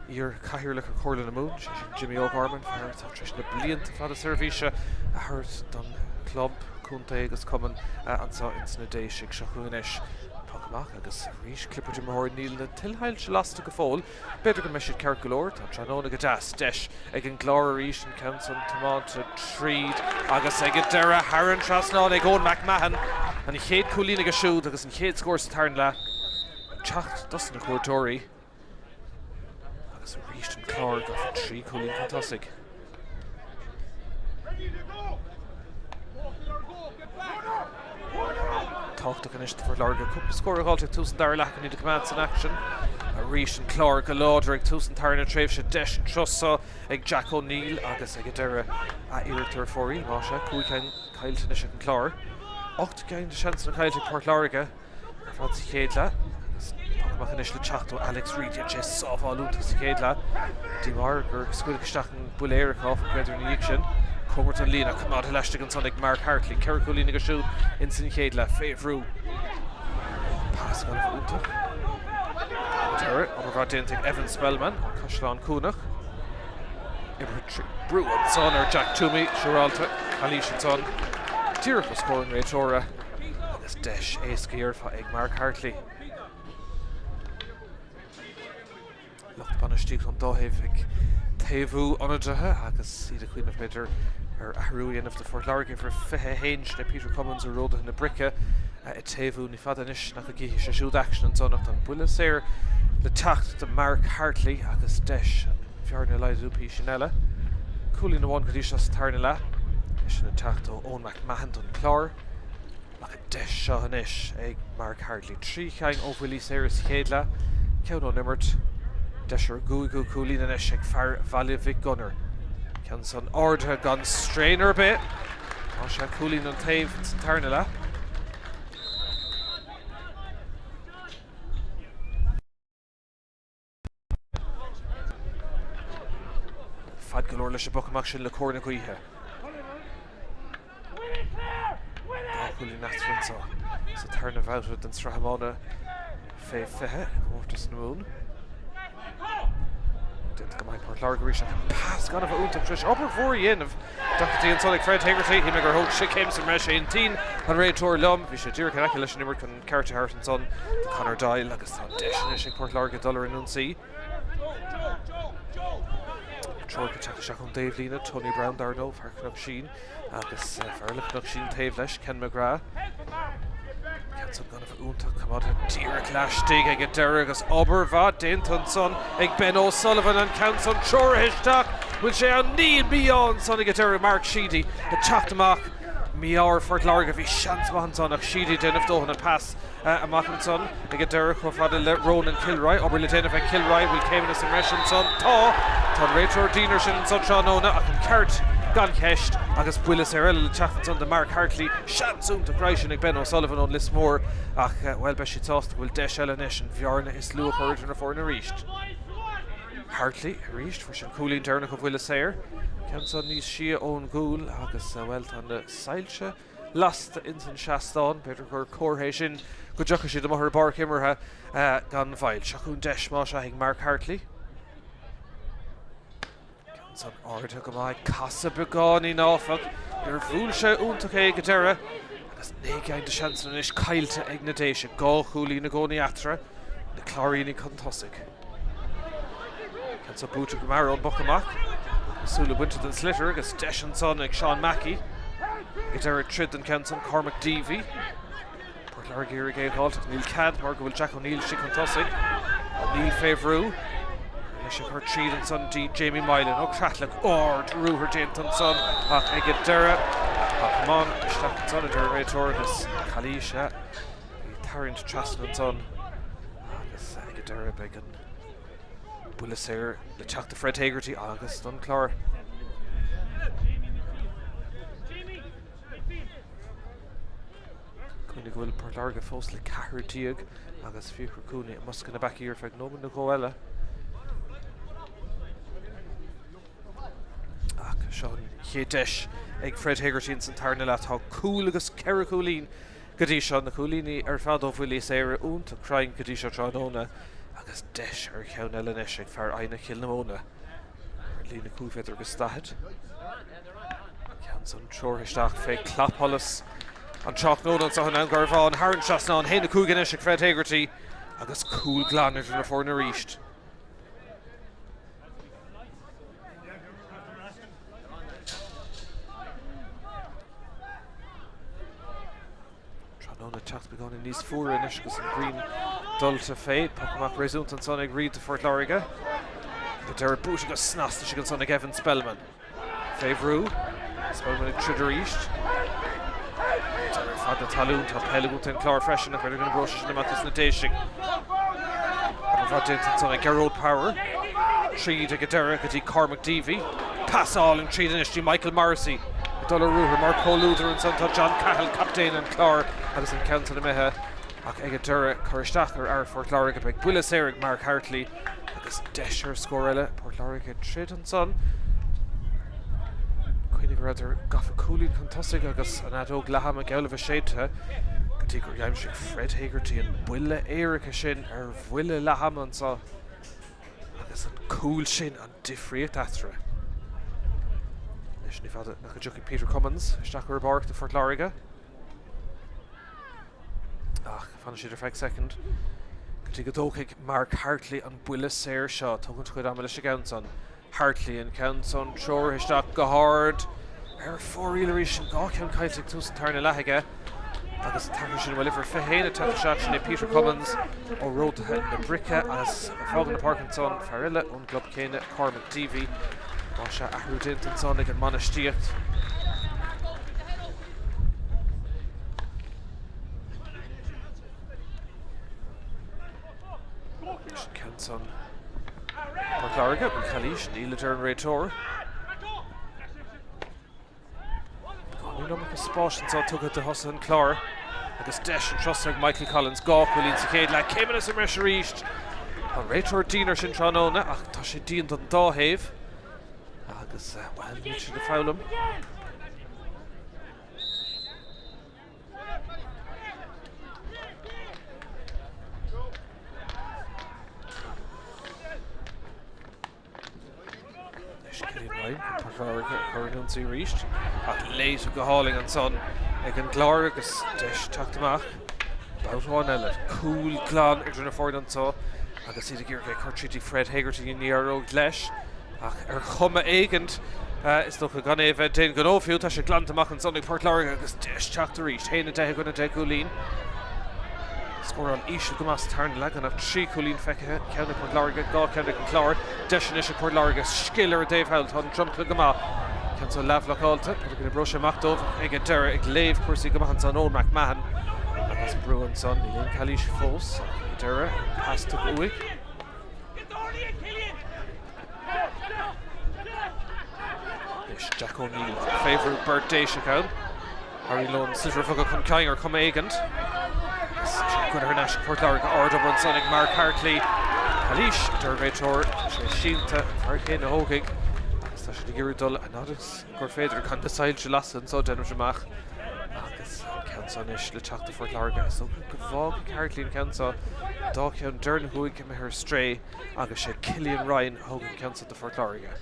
Iar-Chathaoirleach ar Chomhairle na Mumhan, sé sin Jimmy O'Gorman, fear atá tar éis na blianta fada seirbhíse a thabhairt don chlub, contae agus cumann anseo ins na Déise. Seo chugainn anois poc amach agus arís clipeadh d'imreoirí. Níl na tuilshoilse lasta go fóill. B'fhéidir go mbeidh siad ceart go leor. Tá an tráthnóna go deas. Deis ag an gClár arís an ceann san tiomáinte tríd agus ag an deireadh thar an trasnán ag Eoin McMahon. An chéad cúilín aige siúd agus an chéad scór sa tarna leath ag teacht dos na cuairteoirí. Agus arís an Clár gafa 3 chúilín chun tosaigh. Tábhachtach anois do Phort Láirge cúpla scór a dh'fháilt ag tús an dara leath chun iad a choimeád san aicsean. Arís an Clár go láidir ag tús an tarna tréimhse. Deis an turas seo ag Jack O'Neill agus ag an deireadh a iarracht ar fóraoil. Más ea, 5 ceann caillte anois ag an Clár. 8 gceann de sheansanna caillte ag Port Láirge. Ar fad sa chéad leath agus poc amach anois le teacht ó Alex Reid. Dhein sé sábháil iontach sa chéad leath. Díomá air gur scaoileadh isteach an buille éirice áfach b'fhéidir ina dhiaidh sin. Cóngarach don líne ach coimeádtha laistigh ansan ag Mark Hartley. 4 chúilín aige siúd ins an chéad leath. Fé bhrú. Pas gan a bheith iontach. Deireadh, obair mhaith déanta ag Evan Spellman, Caisleán Cuanach. Oibrithe brú ansan ar Jack Toomey, siúrálta. Calaois ansan. Díreach os comhair an réiteora. Agus deis éasca dhéarfá ag Mark Hartley. Lucht bainistíochta an dá thaobh ag taobhú ionadaithe agus iad ag cuimhneamh b'fhéidir ar athrú a dhéanamh do Phort Láirge uimhir 21, sin é Peter Cummins ó Ródaithe na Brice ag taobhú. Ní fada anois nach go gcífidh sé siúd aicsean ansan ach tá an buille saor le teacht do Mark Hartley agus deis an bhearna a laghdú písín eile. Cúilín amháin go dtí seo sa tarna leath, é sin ag teacht ó Eoin McMahon don Chlár. Ach an deis seo anois ag Mark Hartley. 3 cheann ó bhuillí saora sa chéad leath, ceann ón imirt. Deis ar an gcúigiú cúilín anois ag fear Bhaile Mhic Gonair. Ceann san ardaithe gan straon ar bith. Tá sé cúilín an taobh sa tarna leath. Fad go leor leis an bpoc amach sin le cóir na gaoithe. 2 chúilín eatarthu anseo sa tarna bhabhta den tsraith iomána fé 20 i gcomórtas na Mumhan. Déanta go maith ag Port Láirge arís ach an pas gan a bheith iontach tar éis obair mhór a dhéanamh. Doherty ansan ag Fred Hegarty. Shíl mé gur thóg sé céim sa mbreis. Aontaíonn an réiteoir liom. Bhí sé díreach in aice leis an imirt chun an ceart a thabhairt ansan do Conor Doyle agus tá an deis anois ag Port Láirge dul ar an ionsaí. Treoir ag teacht isteach ón dtaobhlíne, Tony Browne dar ndóigh, fear Chnoc Sín agus fear eile Chnoc Sín taobh leis, Ken McGrath. Ceann san gan a bheith iontach coimeádtha díreach laistigh ag an deireadh agus obair mhaith déanta ansan ag Ben O'Sullivan an ceann san treoraithe isteach. Bhfuil sé ann? Níl mí-ádh ansan ag an deireadh Mark Sheedy ag teacht amach. Mí-ádh ar Phort Láirge, bhí seans maith ansan ach Sheedy ag déanamh dóthain an pas amach ansan ag an deireadh chomh fada le Ronan Kilroy. Obair le déanamh ag Kilroy, bhfuil céimeanna sa mbreis ansan? Tá! Tá an réiteoir dian air sin ansan tráthnóna ach an ceart gan cheist. Agus buille saor eile le teacht ansan do Mark Hartley. Seans iontach roimhe sin ag Ben O'Sullivan ón Lios Mór ach, bhuel, beidh siad sásta go bhfuil deis eile anois an bhearna is lú a chur idir na foirne arís. Hartley arís, fuair sé an cúilín deireanach ó bhuille saor. Ceann san níos sia ón gcúl agus, bhuel, tá na soilse lasta ins an seastán. B'fhéidir gur comhartha é sin go dtiocfaidh siad amuigh ar an bpáirc imeartha gan mhoill. Seo chugainn deis más ea ag Mark Hartley. Ceann san ardaithe go maith, casadh beagáinín áfach. Níor bhuail sé iontach é go deireadh agus 9 gceann de seansanna anois caillte ag na Déise. 2 chúilín i gcónaí eatarthu, na Cláirínigh chun tosaigh. Ceann san buaite go mear ón bpoc amach. Na súile bainte den sliotar agus deis ansan ag Seán Mackey. Ag deireadh troid don cheann san Cormac Deevy. Port Láirge ag iarraidh é a dh'fháilt ach níl cead mar go bhfuil Jack O'Neill istigh chun tosaigh. O'Neill fé bhrú. Leis a chur tríd ansan dtí Jamie Mylan ó Creatlach. Ard ruathar déanta ansan ach ag an deireadh tá camán isteach ansan a deir an réiteoir agus calaois ea. Bhí tarraingt trasna ansan agus ag an deireadh beidh an buille saor le teacht do Fred Hegarty agus don Chlár. Cuimhnigh go bhfuil Port Láirge fós le 14 agus Fiachra Cooney i mbosca na bpeacaí ar feadh nóiméad nó dhó eile. Ach seo an chéad deis ag Fred Hegarty ins an tarna leath. Tá cúl agus ceithre chúilín go dtí seo, na cúilíní ar fad ó bhuillí saora, iontach cruinn go dtí seo tráthnóna agus deis ar cheann eile anois ag fear Eidhneach Chill na Móna ar líne 5 mhéadar agus 40. Ceann san treoraithe isteach fé chlapsholas an tráthnóna anseo i nDún Garbhán thar an trasnán. 1-5 anois ag Fred Hegarty agus cúl glan idir na foirne arís. Tráthnóna ag teacht beagáinín níos fuaire anois agus an ghrian dulta fé. Poc amach réasúnta ansan ag Reid do Phort Láirge. Ag deireadh buaite go snasta istigh ansan ag Evan Spellman. Fé bhrú. Spellman ag troid arís. Ar fad na talún tá peil i gcontae an Chláir freisin ach b'fhéidir go n-oibreoidh sé sin amach dos na Déisigh. Obair mhaith déanta ansan ag Gearóid Power. Tríd ag an deireadh go dtí Cormac Deevy. Pas álainn tríd anois dtí Michael Morrissey. Ag dul ar ruathar mar chomhluadar ansan tá John Cahill, captaen an Chláir agus an ceann san imithe ach ag an deireadh cur isteach ar fhear Phort Láirge. Beidh buille saor ag Mark Hartley agus deis ar scór eile. Port Láirge ag troid ansan. Cuimhnigh go rabhadar gafa cúilín chun tosaigh agus an fheadóg leath-ama geall le bheith séidte go dtí gur aimsigh Fred Hegarty an buille éirice sin ar bhuille leath-ama anso agus an cúl sin an difríocht eatarthu. Anois ní fada nach dtiocfaidh Peter Cummins isteach ar an bpáirc do Phort Láirge. Ach fanfaidh siad ar feadh soicind go dtí go dtógfaidh Mark Hartley an buille saor seo. Tógann a chuid ama leis an gceann san. Hartley an ceann san treoraithe isteach go hard ar fóraoil arís. An dá cheann caillte ag tús an tarna leath aige. Agus an t-athrú sin, bhuel, uimhir 21 ag teacht isteach, sin é Peter Cummins ó Ródaithe na Brice agus ag fágáil na páirce ansan fear eile ón gclub céanna, Cormac Deevy. Más ea, athrú déanta ansan ag an mbainistíocht. Sin ceann san Port Láirge, an calaois, níl a deir an réiteoir. An iomarca spáis anseo tugtha do thosaithe an Chláir agus deis an trasna ag Michael Collins, 2 chúilín sa chéad leath, céimeanna sa mbreis arís. Tá an réiteoir dian air sin tráthnóna ach tá sé dian don dá thaobh agus, bhuel, níl siad ag foghlaim. Anois Cillian Ryan chun Port Láirge a chur in ionsaí arís ach léite go hálainn ansan ag an gClár agus deis teacht amach. Babhta amháin eile, cúl glan idir na foirne anseo agus iad ag iarraidh é a chur tríd Fred Hegarty ní éireoidh leis. Ach ar chuma éigint, is dócha gan é a bheith d'aon ghnó fiú, tá sé glanta amach ansan ag Port Láirge agus deis teacht arís. 1-10 i gcoinne 10 gcúilín. Scóráil íseal go maith sa tarna leath, gan ach 3 chúilín feicthe, ceann ag Port Láirge, 2 cheann ag an Clár. Deis anois ag Port Láirge, scil ar an dtaobh thall, tá an dromchla go maith. Ceann seo leathbhlocáilte, b'fhéidir go n-oibreoidh sé amach dóibh ach ag an deireadh ag léamh cúrsaí go maith ansan Eoin McMahon agus brú ansan, níl aon calaois fós ach ag an deireadh, an pas tugtha uaidh. Anois Jack O'Neill ag faobhrú beirt Déiseach ann. Harry Lohan sliotar a bhogadh chun cinn ar chuma éigint. Agus sin curtha thar n-ais ag Port Láirge. Ardobair ansan ag Mark Hartley. Calaois, a deir an réiteoir. Tá sé sínte, an fear céanna a thógfaidh. Agus tá siad ag iarraidh dul an fhad is gur féidir gan na soilse a lasadh anso, déanaimse amach. Agus an ceann seo anois le teacht do Phort Láirge. Is dócha go bhfágfaidh Hartley an ceann seo. An dá cheann deireanach uaidh imithe ar strae agus sé Cillian Ryan a thógann an ceann seo do Phort Láirge.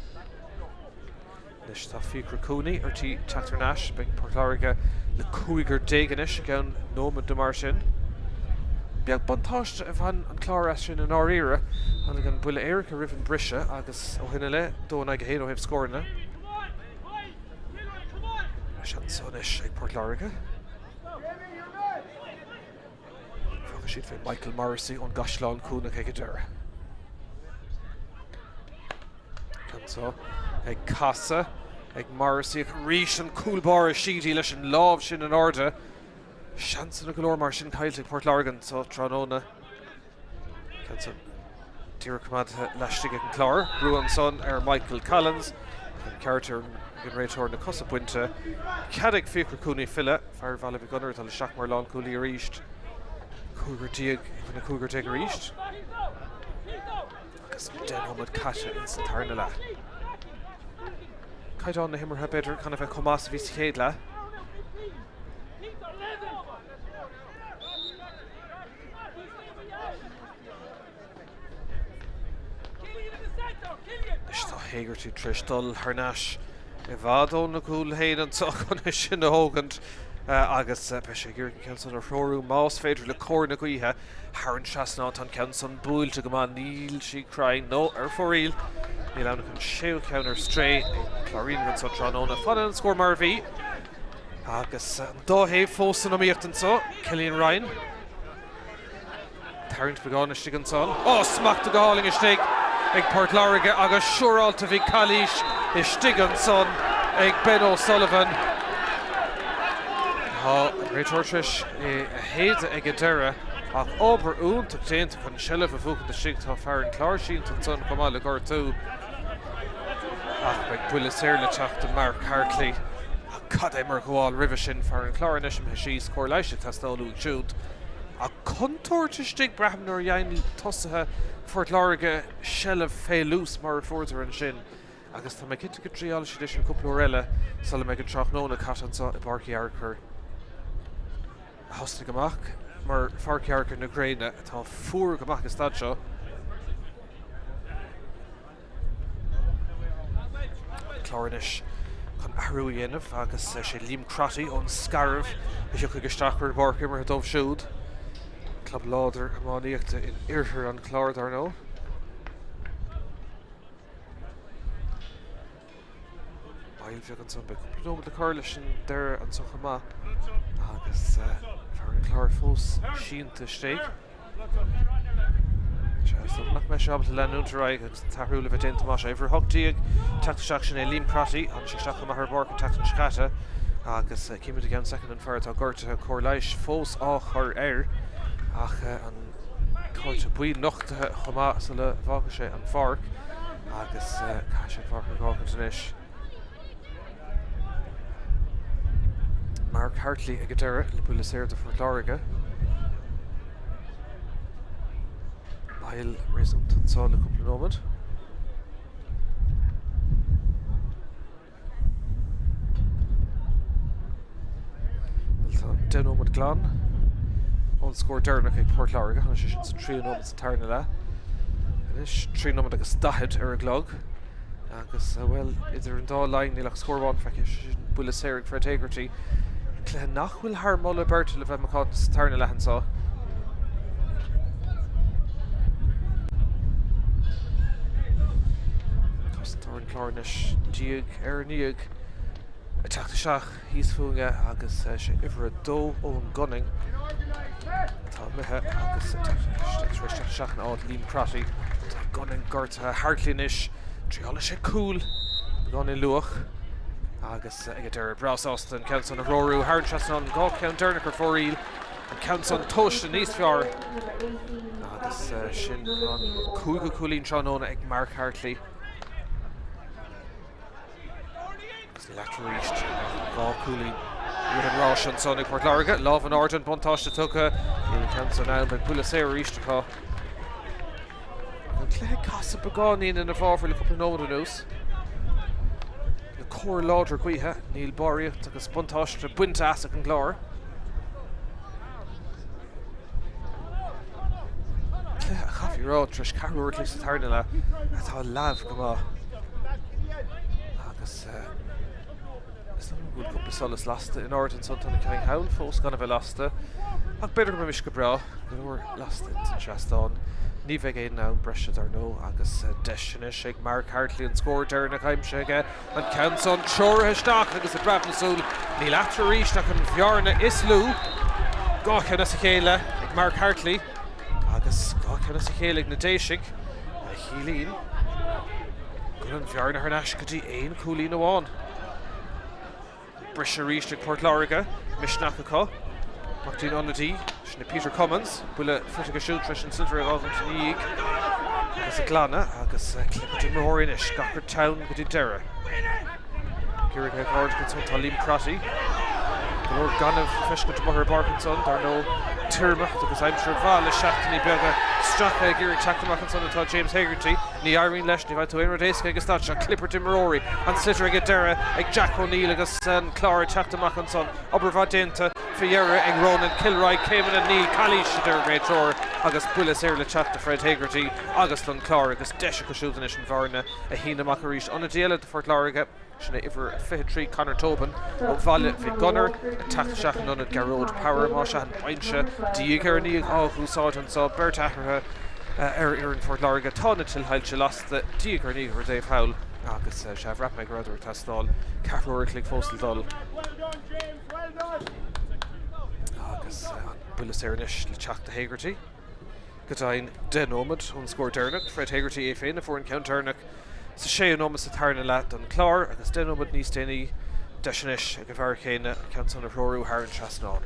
Anois tá Fiachra Cooney ar tí teacht thar n-ais. Beidh Port Láirge le cúigear déag anois i gceann nóiméad nó mar sin. Beag buntáiste a bhain an Clár as sin i ndáiríre. Tháinig an buille éirice roimh an briseadh agus ó shin i leith, 2 in aghaidh 1 ó thaobh scóranna. Seans anois ag Port Láirge. Fágfaidh siad fé Michael Morrissey ón gCaisleán Cuanach ag an deireadh. Ceann seo ag casadh ag Morrissey ach arís an cúl báire Sheedy leis an lámh sin in airde. Seansanna go leor mar sin caillte ag Port Láirge anseo tráthnóna. Ceann seo díreach coimeádta laistigh ag an Clár. Brú ansan ar Michael Collins. An ceart ag an réiteoir na cosa bainte. Cead ag Fiachra Cooney filleadh. Fear Bhaile Mhic Gonair ag dul isteach mar lánchúlaí arís. 15 i gcoinne 15 arís. Agus 10 nóiméad caite ins an tarna leath. Caighdeán na himeartha b'fhéidir gan a bheith chomh maith is a bhí sa chéad leath. Anois tá Hegarty tar éis dul thar n-ais i bhfad óna gcúl féin anseo chun é sin a thógaint agus beidh sé ag iarraidh an ceann san a threorú más féidir le cóir na gaoithe thar an trasnán. Tá an ceann san buailte go maith, níl sí cruinn nó ar fóraoil. Níl ann ach an séú ceann ar strae ag na Cláirínigh anseo tráthnóna. Fanann an scór mar a bhí agus an dá thaobh fós san iomaíocht anseo. Cillian Ryan. Tarraingt beagán istigh ansan. Ó, smachta go hálainn istigh ag Port Láirge agus siúráilte bhí calaois istigh ansan ag Ben O'Sullivan. Tá an réiteoir tar éis é a shéideadh ag an deireadh ach obair iontach déanta chun seilbh a bhuachaint istigh. Tá fear an Chláir sínte ansan chomh maith le gortú ach beidh buille saor le teacht do Mark Hartley. Ach cad é mar ghabháil roimhe sin, fear an Chláir anois imithe síos, cóir leighis ag teastáil uaidh siúd. Ach contúirt istigh, braithim, nuair a dhein tosaithe Phort Láirge seilbh fé luas mar a fuaireadar ansin agus tá mé cinnte go dtriálfaidh siad é sin cúpla uair eile sula mbeidh an tráthnóna caite anseo i bPáirc Uí Fhearchair. A thosnaigh amach mar Pháirc Uí Fhearchair na gréine atá fuar go maith ag an staid seo. Clár anois chun athrú a dhéanamh agus sé Liam Crotty ón Scairbh a thiocfaidh isteach ar an bpáirc imeartha dóibh siúd. Club láidir iománaíochta in oirthear an Chláir, dar ndóigh. Moill bheag ansan, beidh cúpla nóiméad le cur leis an deireadh anso chomh maith agus fear an Chláir fós sínte istigh. Sea, is dócha nach mbeidh sé ábalta leanúint ar aghaidh agus an t-athrú le bheith déanta amach. Uimhir 18 teacht isteach sin é Liam Crotty. Tháinig sé isteach chomh maith ar an bpáirc an tseachtain seo caite agus címid i gceann soicind an fear atá gortaithe, cóir leighis fós á chur air ach an cárta buí nochtaithe chomh maith sula bhfágfaidh sé an pháirc agus caithfidh sé an pháirc a fhágaint anois. Mark Hartley ag an deireadh le buille saor do Phort Láirge. Moill réasúnta anseo le cúpla nóiméad. Bhuel tá 10 nóiméad glan ón scór deireanach ag Port Láirge. Tháinig sé sin sa tríú nóiméad sa tarna leath. Anois 3 nóiméad agus 40 ar an gclog. Agus, bhuel, idir an dá linn, níl ach scór amháin feicthe, sé sin buille saor ag Fred Hegarty. Cluiche nach bhfuil thar moladh beirte le bheith macánta sa tarna leath anseo. Cosantóir an Chláir anois diaidh ar ndiaidh ag teacht isteach thíos fúinne agus sé uimhir 2 Eoin Gunning atá imithe agus tar éis teacht isteach in áit Liam Crotty. Tá Gunning gortaithe Hartley anois triálfaidh sé cúl beagáinín luath agus ag an deireadh breá sásta an ceann san a threorú thar an trasnán an dá cheann deireanach ar fóraoil an ceann san tomhaiste níos fearr agus sin an cúigiú cúilín tráthnóna ag Mark Hartley. Agus níl eatarthu arís ach 2 chúilín. Rith an ráis ansan ag Port Láirge. Lámh in airde an buntáiste tugtha. Níl an ceann san ann. Beidh buille saor arís acu. An cluiche ag casadh beagáinín ina bhfabhar le cúpla nóiméad anuas. Le cóir láidir gaoithe, níl barraíocht agus buntáiste bainte as ag an gClár. Cluiche a chaithfí a rá tar éis ceathrú uair a chloig sa tarna leath atá leamh go maith agus is dóigh liom go bhfuil cúpla solas lasta in airde ansan, tá na cinn thall fós gan a bheith lasta ach b'fhéidir go mbeidh go breá, go leor lasta ins an seastán. Ní bheidh aon am breise dar ndóigh agus deis anois ag Mark Hartley an scór deireanach aimsithe aige. An ceann san treoraithe isteach agus ag breathnú súl, níl eatarthu arís ach an bhearna is lú. 2 cheann as a chéile ag Mark Hartley agus 2 cheann as a chéile ag na Déisigh, a chiallaíonn go bhfuil an bhearna thar n-ais go dtí aon chúilín amháin. Briseadh arís ag Port Láirge, misneach acu. Amach go dtí an ionadaí, sin é Peter Cummins. Buille faighte aige siúd tar éis an sliotar a fhágaint ina dhiaidh agus a ghlanadh agus clipeadh d'imreoirí anois, gach rud teann go dtí deireadh. Ag iarraidh a bheith airdeallach ansan tá Liam Crotty. Go leor gaineamh le feiscint amuigh ar an bpáirc ansan, dar ndóigh, tirimeacht agus aimsir mhaith le seachtainí beaga. Stractha ag iarraidh teacht amach ansan atá James Hegarty. Ní éiríonn leis, ní bhfaighidh tú aon rud éasca ag an staid seo. Clibirt imreoirí, an sliotar ag an deireadh ag Jack O'Neill agus an Clár ag teacht amach ansan. Obair mhaith déanta faoi dheireadh ag Ronan Kilroy. Céimeanna níl calaois, a deir an réiteoir agus buille saor le teacht do Fred Hegarty agus don Chlár agus deis acu siúd anois an bhearna a shíneadh amach arís. Ionadaí eile do Phort Láirge. Sin é uimhir 23 Conor Tobin ó Bhaile Mhic Gonair ag teacht isteach in ionad Gearóid Power. Más ea, an binse diaidh ar ndiaidh á úsáid anseo. Beirt athruithe ar fhoireann Phort Láirge. Tá na tuilshoilse lasta diaidh ar ndiaidh ar an dtaobh thall agus sea, bhraith mé go rabhadar ag teastáil. Ceathrú uair a chloig fós le dul. Agus an buille saor anois le teacht do Hegarty. Go deimhin, 10 nóiméad ón scór deireanach, Fred Hegarty é féin a fuair an ceann deireanach sa séú nóiméad sa tarna leath don Chlár agus 10 nóiméad níos déanaí, deis anois ag an bhfear céanna an ceann san a threorú thar an trasnán.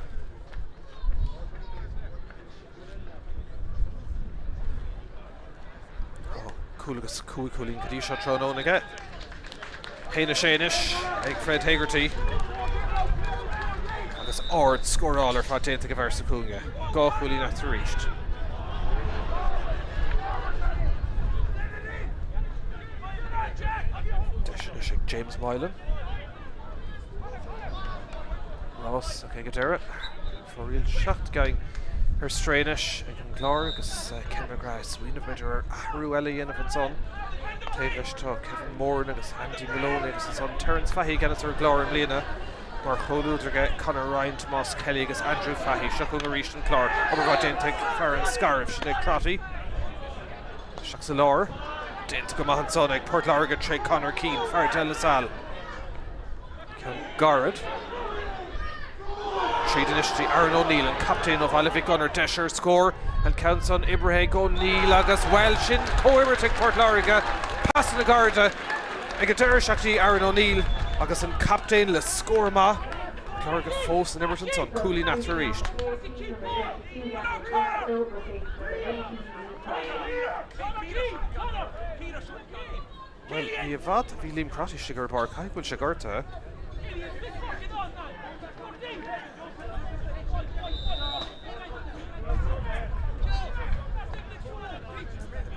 Cúl agus 5 chúilín go dtí seo tráthnóna aige. 1-6 anois ag Fred Hegarty. Agus ard scóráil ar fad déanta ag an bhfear sa chúinne. 2 chúilín eatarthu arís. Deis anois ag James Moylan. Rás ag an deireadh. Fóraíl 7 gcaing ar strae anois ag an gClár agus Ken McGrath ag smaoineamh b'fhéidir ar athrú eile a dhéanamh ansan. Taobh leis tá Kevin Moran agus Andy Maloney agus ansan Terence Fahey i gceannas ar an gClár i mbliana mar chomhluadar aige Conor Ryan, Tomás Kelly agus Andrew Fahey. Seo chugainn arís an Clár. Obair mhaith déanta ag fear an Scairbh, sin é Crotty. Isteach sa lár. Déanta go maith ansan ag Port Láirge tré Conor Keane, fear De La Salle. Ceann gairid. Tríd anois go dtí Aaron O'Neill, an captaen ó Bhaile Mhic Gonair, deis ar scór. An ceann san oibrithe ag O'Neill agus, bhuel, sin comhimirt ag Port Láirge. Pasanna gairide ag an deireadh isteach go dtí Aaron O'Neill agus an captaen le scór maith. Port Láirge fós san imirt ansan, cúilín eatarthu arís. Bhuel, ní i bhfad a bhí Liam Crotty istigh ar an bpáirc, caithfidh go bhfuil sé gortaithe.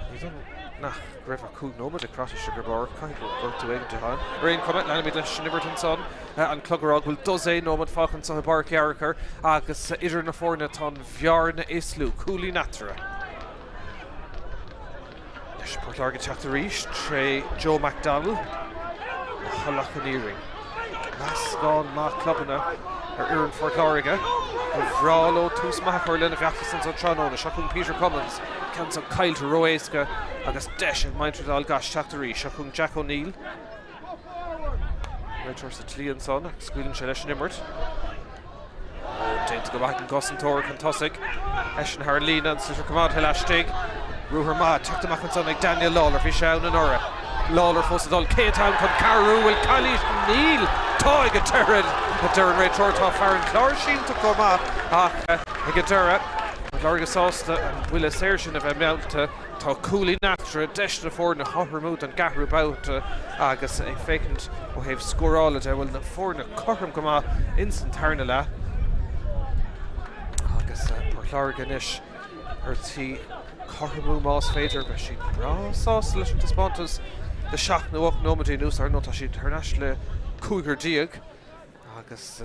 Ní dóigh nach raibh ach 5 nóiméad ag Crotty istigh ar an bpáirc, caithfidh gur gortú éigin atá ann. Ar aon chuma, leanfaimid leis an imirt ansan. An clog ag rá go bhfuil dosaen nóiméad fágtha anseo i bPáirc Fhearchair agus idir na foirne tá an bhearna is lú, cúilín eatarthu. Anois Port Láirge ag teacht arís tré Joe McDonnell ó Thulach an Iarainn. Meascán maith clubanna ar fhoireann Phort Láirge. Ba bhreá leo tús maith a chur lena bhfeachtas anso tráthnóna. Seo chugainn Peter Cummins, ceann san caillte ró-éasca agus deis ag Muintir Dál gCais teacht arís. Seo chugainn Jack O'Neill. Réiteoir sa tslí ansan agus scaoileann sé leis an imirt. Déanta go maith ag an gcosantóir chun tosaigh. Eisean thar an líne, an sliotar coimeádtha laistigh. Ruathar maith teacht amach ansan ag Daniel Lawlor. Bhí sé ann anuraidh. Lawlor fós ag dul. Cé atá ann chun cabhrú? Bhfuil calaois? Níl! Tá ag an deireadh, a deir an réiteoir. Tá fear an Chláir sínte chomh maith ach ag an deireadh. Port Láirge sásta an buille saor sin a bheith meallta. Tá cúilín eatarthu, deis na foirne chothromú don gceathrú babhta agus ag féachaint ó thaobh scórála de, bhfuil na foirne cothrom go maith ins an tarna leath agus Port Láirge anois ar tí cothromú más féidir. Beidh siad breá sásta leis an taispeántas le 7 nó 8 nóiméad anuas, ar ndóigh tá siad thar n-ais le cúigear déag. Agus,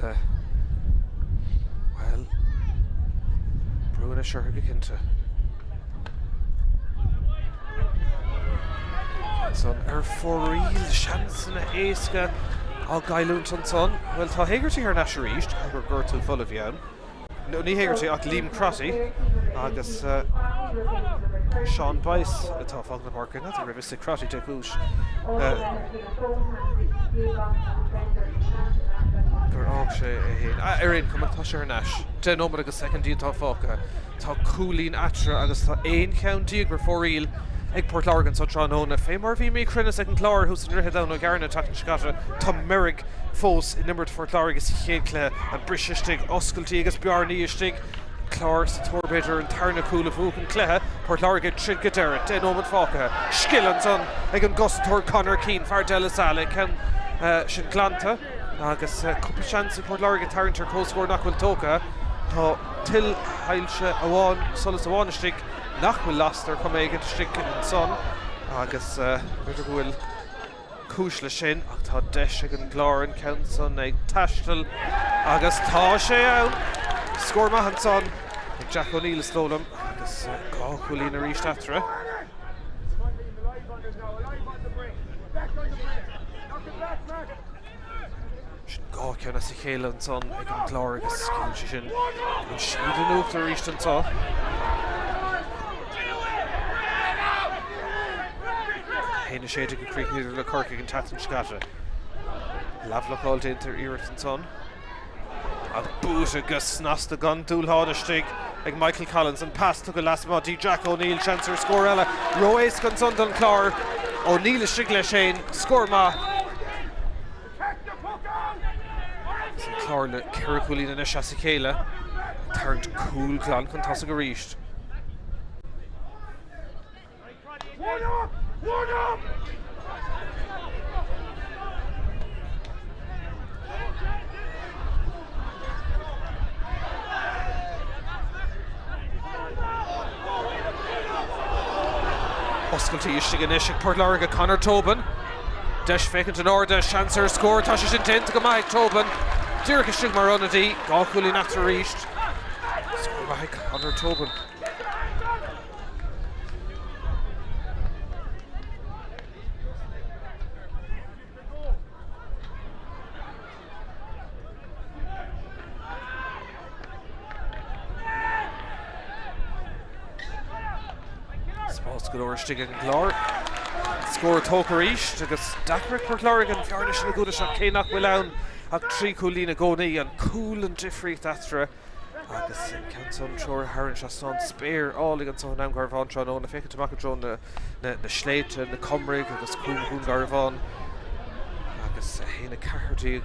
bhuel, brú anois orthu go cinnte. Ansan ar fóraoil, seansanna éasca á gcailliúint ansan. Bhuel, tá Hegarty thar n-ais arís, caithfidh gur gortú fola a bhí ann. No, ní Hegarty ach Liam Crotty agus Sean Boyce atá ag fágaint na páirce. N'fheadar raibh fhios ag Crotty dé cúis gur fhág sé é féin. Ar aon chuma, tá sé thar n-ais. 10 nóiméad agus soicindí atá fágtha. Tá cúilín eatarthu agus tá 11 cheann ar fóraoil ag Port Láirge anso tráthnóna. Fé mar a bhí míchruinneas ag an gClár thuas i nDroichead Abhann Ó gCearna an tseachtain seo caite, tá meirg fós in imirt Phort Láirge sa chéad chluiche, an briseadh istigh, oscailtí agus bearnaí istigh, Clár sa tóir b'fhéidir ar an tarna cúl a bhuafadh an cluiche, Port Láirge ag troid go deireadh, 10 nóiméad fágtha, scil ansan ag an gcosantóir Conor Keane, fear De La Salle, ceann sin glanta agus cúpla seans ag Port Láirge tarraingt ar comhscór nach bhfuil tógtha. Tá tuilshoilse amháin, solas amháin istigh nach bhfuil lasta ar chuma éigin istigh ansan agus b'fhéidir go bhfuil cúis leis sin ach tá deis ag an gClár an ceann san ag taisteal agus tá sé ann! Scór maith ansan ag Jack O'Neill is dóigh liom agus 2 chúilín arís eatarthu. Sin 2 cheann as a chéile ansan ag an gClár agus ciallaíonn sé sin go bhfuil siad in uachtar arís anseo. 1-16 a chríochnaíodar le Corcaigh an tseachtain seo caite. Leathbhlocáil déanta ar iarracht ansan. Ach buaite go snasta gan dúshlán istigh ag Michael Collins. An pas tugtha lasmuigh dtí Jack O'Neill, seans ar scór eile. Ró-éasca ansan don Chlár. O'Neill istigh leis féin, scór maith. Is an Clár le 4 chúilín anois as a chéile. Ag tarraingt cúl glan chun tosaigh arís. Oscailtí istigh anois ag Port Láirge, Conor Tobin. Deis féachaint in airde, seans ar scór, tá sé sin déanta go maith ag Tobin. Díreach istigh mar ionadaí, 2 chúilín eatarthu arís. Scór maith ag Conor Tobin. Spás go leor istigh ag an gClár. Scór tógtha arís agus deacair ag Port Láirge an bhearna sin a dhúnadh isteach cé nach bhfuil ann ach 3 chúilín i gcónaí. An cúl an difríocht eatarthu. Agus an ceann san treoraithe thar an trasnán, spéir álainn anso in Abhainn Garbhán tráthnóna, féachaint amach i dtreo na sléibhte, na Comaraigh agus Cúm Dhún Garbhán agus 1, 14,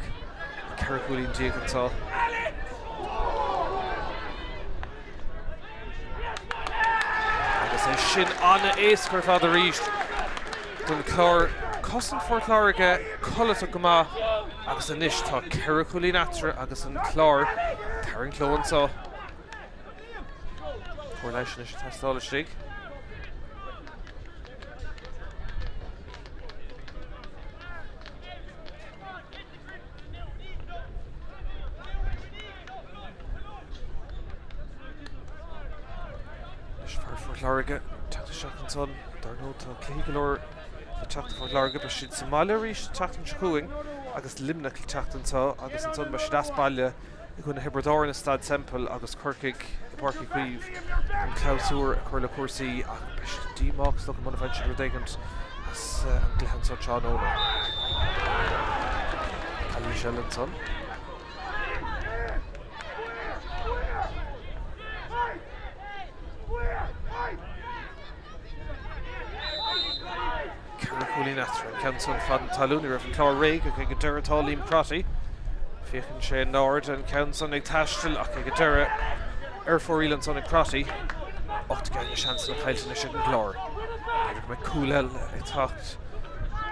14 chúilín anseo. Agus é sin an-éasca ar fad arís don Chlár. Cosaint Phort Láirge codlata go maith agus anois tá 4 chúilín eatarthu agus an Clár ag tarraingt leo anseo. Cóir leighis anois ag teastáil istigh. Anois fear Phort Láirge teacht isteach ansan. Dar ndóigh tá cluichí go leor le teacht do Phort Láirge. Beidh siad sa mbaile arís an tseachtain seo chugainn agus Luimneach le teacht anseo agus ansan beidh siad as baile i gcoinne Thiobraid Árann i Staid Semple agus Corcaigh i bPáirc Uí Chaoimh chun clabhsúr a chur le cúrsaí ach beidh siad díomách is dócha muna bhfaigheann siad rud éigin as an gcluiche anseo tráthnóna. Calaois eile ansan. 4 chúilín eatarthu, an ceann san fad na talún, ní raibh an Clár réidh ach ag an deireadh tá Liam Crotty. Féachann sé in airde, an ceann san ag taisteal ach ag an deireadh. ar fóraoil ansan ag Crotty. 8 gceann de sheansanna caillte anois ag an gClár. B'fhéidir go mbeidh cúl eile ag teacht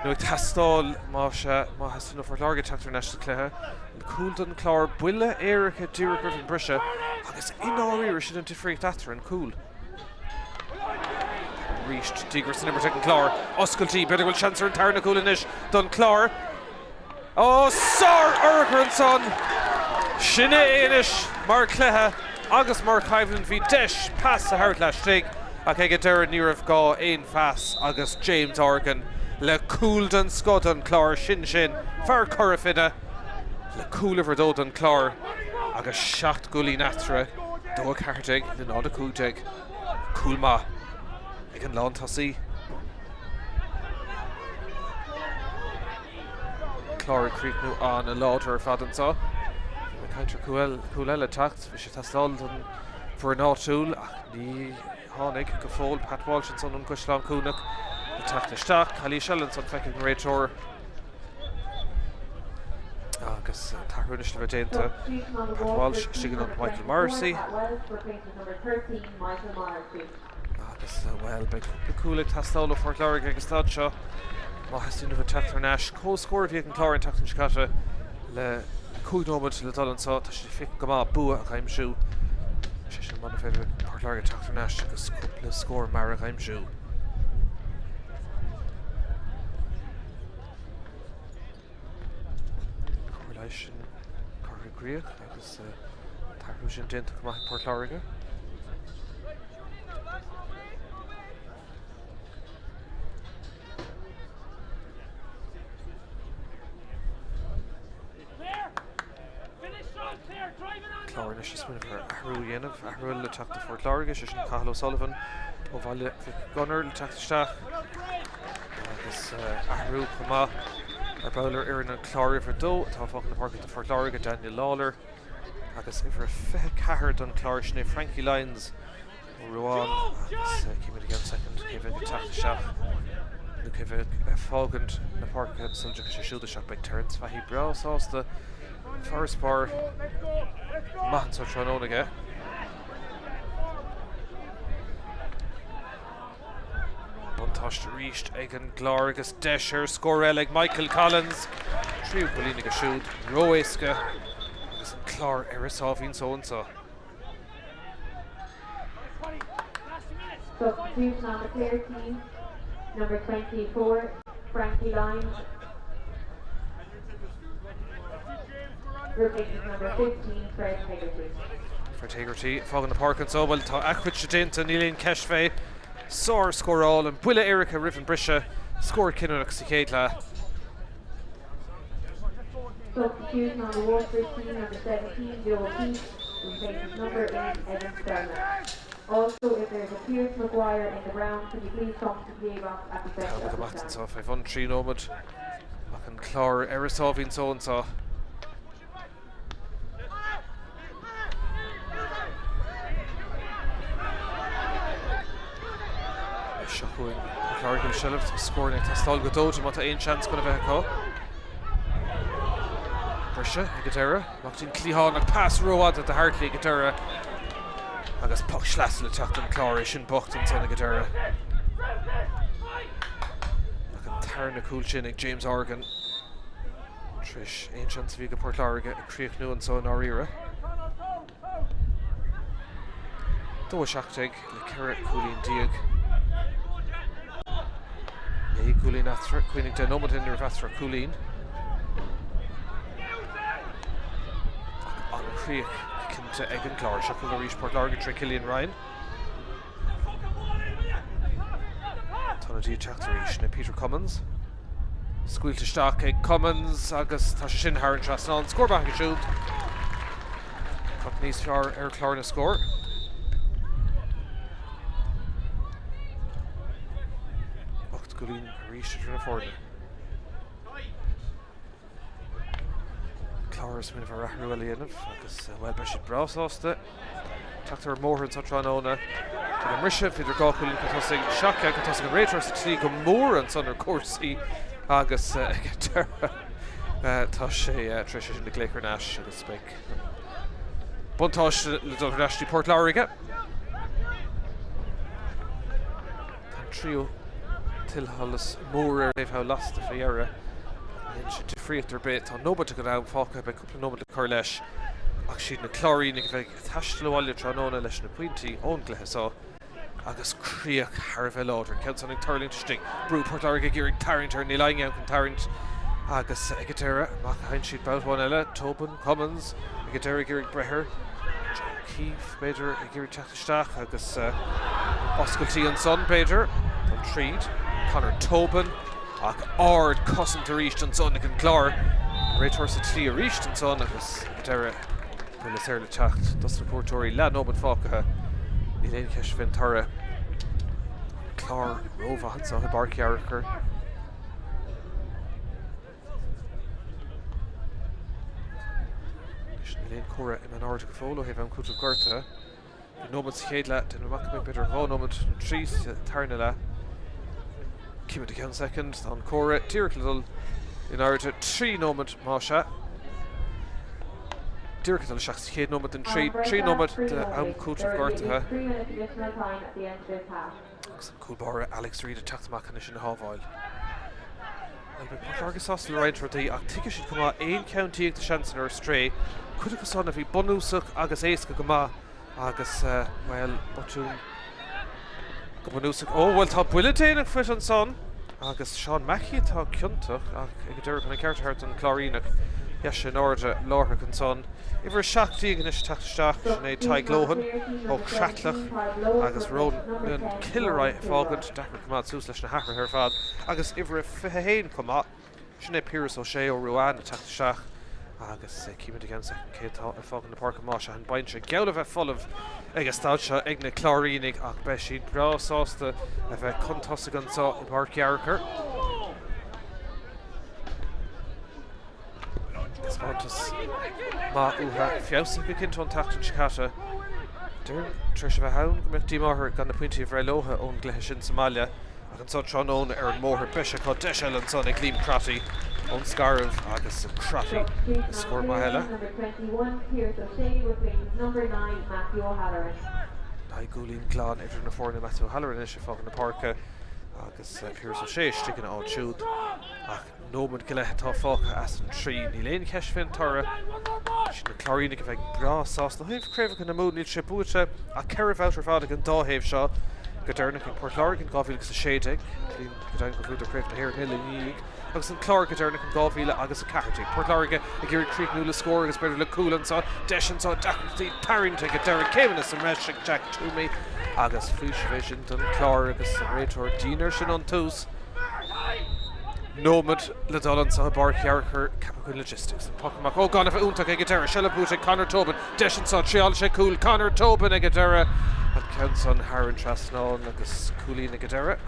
nó ag teastáil más ea, má theastaíonn ó Phort Láirge teacht thar n-ais sa chluiche. An cúl don Chlár, buille éirice díreach roimh an briseadh agus i ndáiríre sin an difríocht eatarthu, an cúl. Arís díograis san imirt ag an Clár. Oscailtí, b'fhéidir go bhfuil seans ar an tarna cúl anois don Chlár. Ó, sár-urchar ansan! Sin é anois mar chluiche agus mar choimhlint. Bhí deis pas a thabhairt laistigh ach ag an deireadh ní raibh gá aon phas agus James Horgan le cúl den scoth don Chlár. Sin sin, fear Chora Finne le cúl uimhir a dó don Chlár agus 7 gcúilín eatarthu, 2-14 le 0-15. Cúl maith ag an lántosaí. Clár ag críochnú an-láidir ar fad anseo. Bhí mé ag caint ar chúl eile ag teacht. Bhí sé ag teastáil don bhfoireann áitiúil ach ní tháinig go fóill. Pat Walsh ansan ón gCaisleán Cuanach ag teacht isteach. Calaois eile ansan feicthe ag an réiteoir agus an t-athrú anois le bheith déanta. Pat Walsh istigh in ionad Michael Morrissey. Agus, bhuel, beidh cúpla cúl ag teastáil ó Phort Láirge ag an staid seo má theastaíonn uathu teacht thar n-ais. Comhscór a bhí ag an Clár an tseachtain seo caite le 5 nóiméad le dul anseo. Tá siad ag féachaint go maith bua a aimsiú. Sé sin muna féidir le Port Láirge teacht thar n-ais agus cúpla scór mear a aimsiú. Cóir leighis sin curtha i gcrích agus an t-athrú sin déanta go maith ag Port Láirge. Clár anois ag smaoineamh ar athrú a dhéanamh, athrú eile le teacht do Phort Láirge, sé sin Cathal O'Sullivan ó Bhaile Mhic Gonair le teacht isteach agus athrú chomh maith ar ball ar fhoireann an Chláir uimhir 2 atá ag fágáil na páirce do Phort Láirge, Daniel Lawlor agus uimhir 24 don Chlár, sin é Frankie Lyons. Ó Ruadháin agus cífimid i gceann soicind cé bheidh ag teacht isteach nó cé bheidh ag fágaint na páirce sula dtiocfaidh sé siúd isteach. Beidh Terence Fahy breá sásta farasbarr maith anseo tráthnóna aige. Buntáiste arís ag an gClár agus deis ar scór eile ag Michael Collins. Tríú cúilín aige siúd, ró-éasca agus an Clár ar a sáimhín só anseo. Substitution on the Clare team, number 24, Frankie Lyons. Replaces number 15, Fred Hegarty. Fred Hegarty fágann na páirce anseo. Bhuel, tá a chuidse déanta, níl aon cheist fé. Sár scóráil, an buille éirice roimh an briseadh, scór cinniúnach sa chéad leath. Substitution on the Waterford team, number 17, Joe O'Keeffe, replaces number 8, Evan Spellman. Also, if there's a Pierce Maguire in the ground, could you please come to the PA box at the centre Tá of the go maith stand. anseo fé bhun 3 nóiméad ach an Clár ar a sáimhín só anseo. Seo chugainn Port Láirge le seilbh, tá scóranna ag teastáil go dóite má tá aon seans chun a bheith acu. Briseadh ag an deireadh, amach dtí'n cliathán ach pas rófhada do Hartley ag an deireadh agus poc sleasa le teacht don Chlár, é sin bocht ansan ag an deireadh. Ach an tarna cúl sin ag James Horgan. Tar éis aon seans a bhí ag Port Láirge a chríochnú anseo i ndáiríre. 2-17 le 14 cúilín. Naoi gcúilín eatarthu, cuimhnigh 10 nóiméad ó shin ní raibh eatarthu ach cúilín. Ach an-chríoch cinnte ag an gClár. Seo chugainn arís Port Láirge tré Cillian Ryan. Tá na ag teacht arís na Peter Cummins. Scaoilte isteach ag Cummins agus tá sé sin thar an trasnán. Scór maith aige siúd. Crot níos fearr ar chlár na scór. 8 gcúilín arís idir na foirne. Clár ag smaoineamh ar athrú eile a dhéanamh agus bhuel beidh siad breá sásta teacht ar an mbóthar anseo tráthnóna. Ag an mbriseadh bhíodar dhá chúilín chun tosaigh, seacht gceann chun tosaigh an réiteoir sa tslí go mór ansan ar chúrsaí agus ag an deireadh tá sé tar éis é sin a ghlaoch thar n-ais agus beidh an Buntáiste le dul thar n-ais dtí Port Láirge. Tá an tríú tuilsholas mór ar an taobh thall lasta fé dheireadh. Ní dhéanann sé difríocht ar bith. Tá nóiméad den am fágtha, beidh cúpla nóiméad le cur leis. Ach siad na Cláirínigh a bheidh ag taisteal abhaile tráthnóna leis na pointí ón gcluiche seo. Agus críoch thar a bheith láidir. An ceann san ag tuirlingt istigh. Brú Port Láirge ag iarraidh tarraingt air. Níl éinne ann chun tarraingt. Agus ag an deireadh, amach a théann siad babhta amháin eile. Tobin, Cummins ag an deireadh ag iarraidh breith air. Joe Keefe, b'fhéidir, ag iarraidh teacht isteach agus oscailtí ansan, b'fhéidir, don tríd. Conor Tobin ach ard cosaint arís ansan ag an gClár. An réiteoir sa tslí arís ansan agus ag an deireadh, Buille saor le teacht dos na cuairteoirí, leath nóiméad fágtha. Níl aon cheist fén toradh. An Clár rómhaith anseo i bPáirc Fhearchair. Anois níl aon chomhartha imithe in airde go fóill ó thaobh am cúitimh gortaithe. Bhí nóiméad sa chéad leath, déanaim amach go mbeidh b'fhéidir 2 nóiméad nó 3 sa tarna leath. Címid i gceann soicind, tá an comhartha díreach le dul in airde, 3 nóiméad más ea. Díreach ag dul isteach sa chéad nóiméad den 3, 3 nóiméad de am cúitimh gortaithe. Agus an cúl báire Alex Reid ag teacht amach chun é sin a shábháil. Bhuel, beidh Port Láirge sásta le roinnt rudaí ach tuigfidh siad chomh maith 11 ceann de sheansanna ar strae, cuid acu san a bhí bunúsach agus éasca go maith agus, bhuel, botún go bunúsach. Ó, bhuel, tá buille déanach faighte ansan agus Seán Mackey atá ciontach ach ag an deireadh chun an ceart a thabhairt don Chláiríneach, dheis in airde láithreach ansan. Uimhir 17 anois ag teacht isteach, sin é Tadhg Lohan ó Chreatlach agus Ronan Kilroy ag fágaint, deacair coimeád suas leis na hathruithe ar fad, agus uimhir 21 chomh maith, sin é Piaras Ó Sé ó Ruán ag teacht isteach agus címid i gceann soicind cé atá ag fágaint na páirce más ea an binse geall le bheith folamh ag an staid seo ag na Cláirínigh ach beidh siad breá sásta a bheith chun tosaigh anseo i bPáirc Fhearchair. Taispeántas maith uathu, feabhsaithe go cinnte ón tseachtain seo caite. Déarfainn tar éis a bheith ann go mbeadh díomá orthu gan na pointí a bhreith leo ón gcluiche sin sa mbaile ach anseo tráthnóna ar an mbóthar beidh sé acu. Deis eile ansan ag Liam Crotty ón Scairbh agus Crotty le scór maith eile. Naoi gcúilín glan idir na foirne Matthew O'Halloran anois ag fágáil na páirce agus Piaras Ó Sé istigh ina áit siúd ach Nóiméad go leith atá fágtha as an 3. Níl aon cheist fén toradh. Siad na Cláirínigh a bheidh breá sásta. Ó thaobh craobhacha na Mumhan níl sé buaite ach 4 bhabhta ar fad ag an dá thaobh seo. Go deireanach ag Port Láirge in 2016, bliain go deimhin gur bhuadar Craobh na hÉireann ina dhiaidh, agus an Clár go deireanach in 2014. Port Láirge ag iarraidh críochnú le scór agus b'fhéidir le cúl anseo. Deis anseo, deacrachtaí tarraingthe ag an deireadh, céimeanna sa mbreis ag Jack Twomey agus faoiseamh é sin don Chlár agus an réiteoir dian air sin ón tús. Nóiméad le dul anseo i bPáirc Fhearchair, Cappoquin Logistics. An poc amach ó gan a bheith iontach ag an deireadh. Seilbh buaite ag Conor Tobin. Deis anseo, triálann sé cúl. Conor Tobin ag an deireadh. An ceann san thar an trasnán agus cúilín ag an deireadh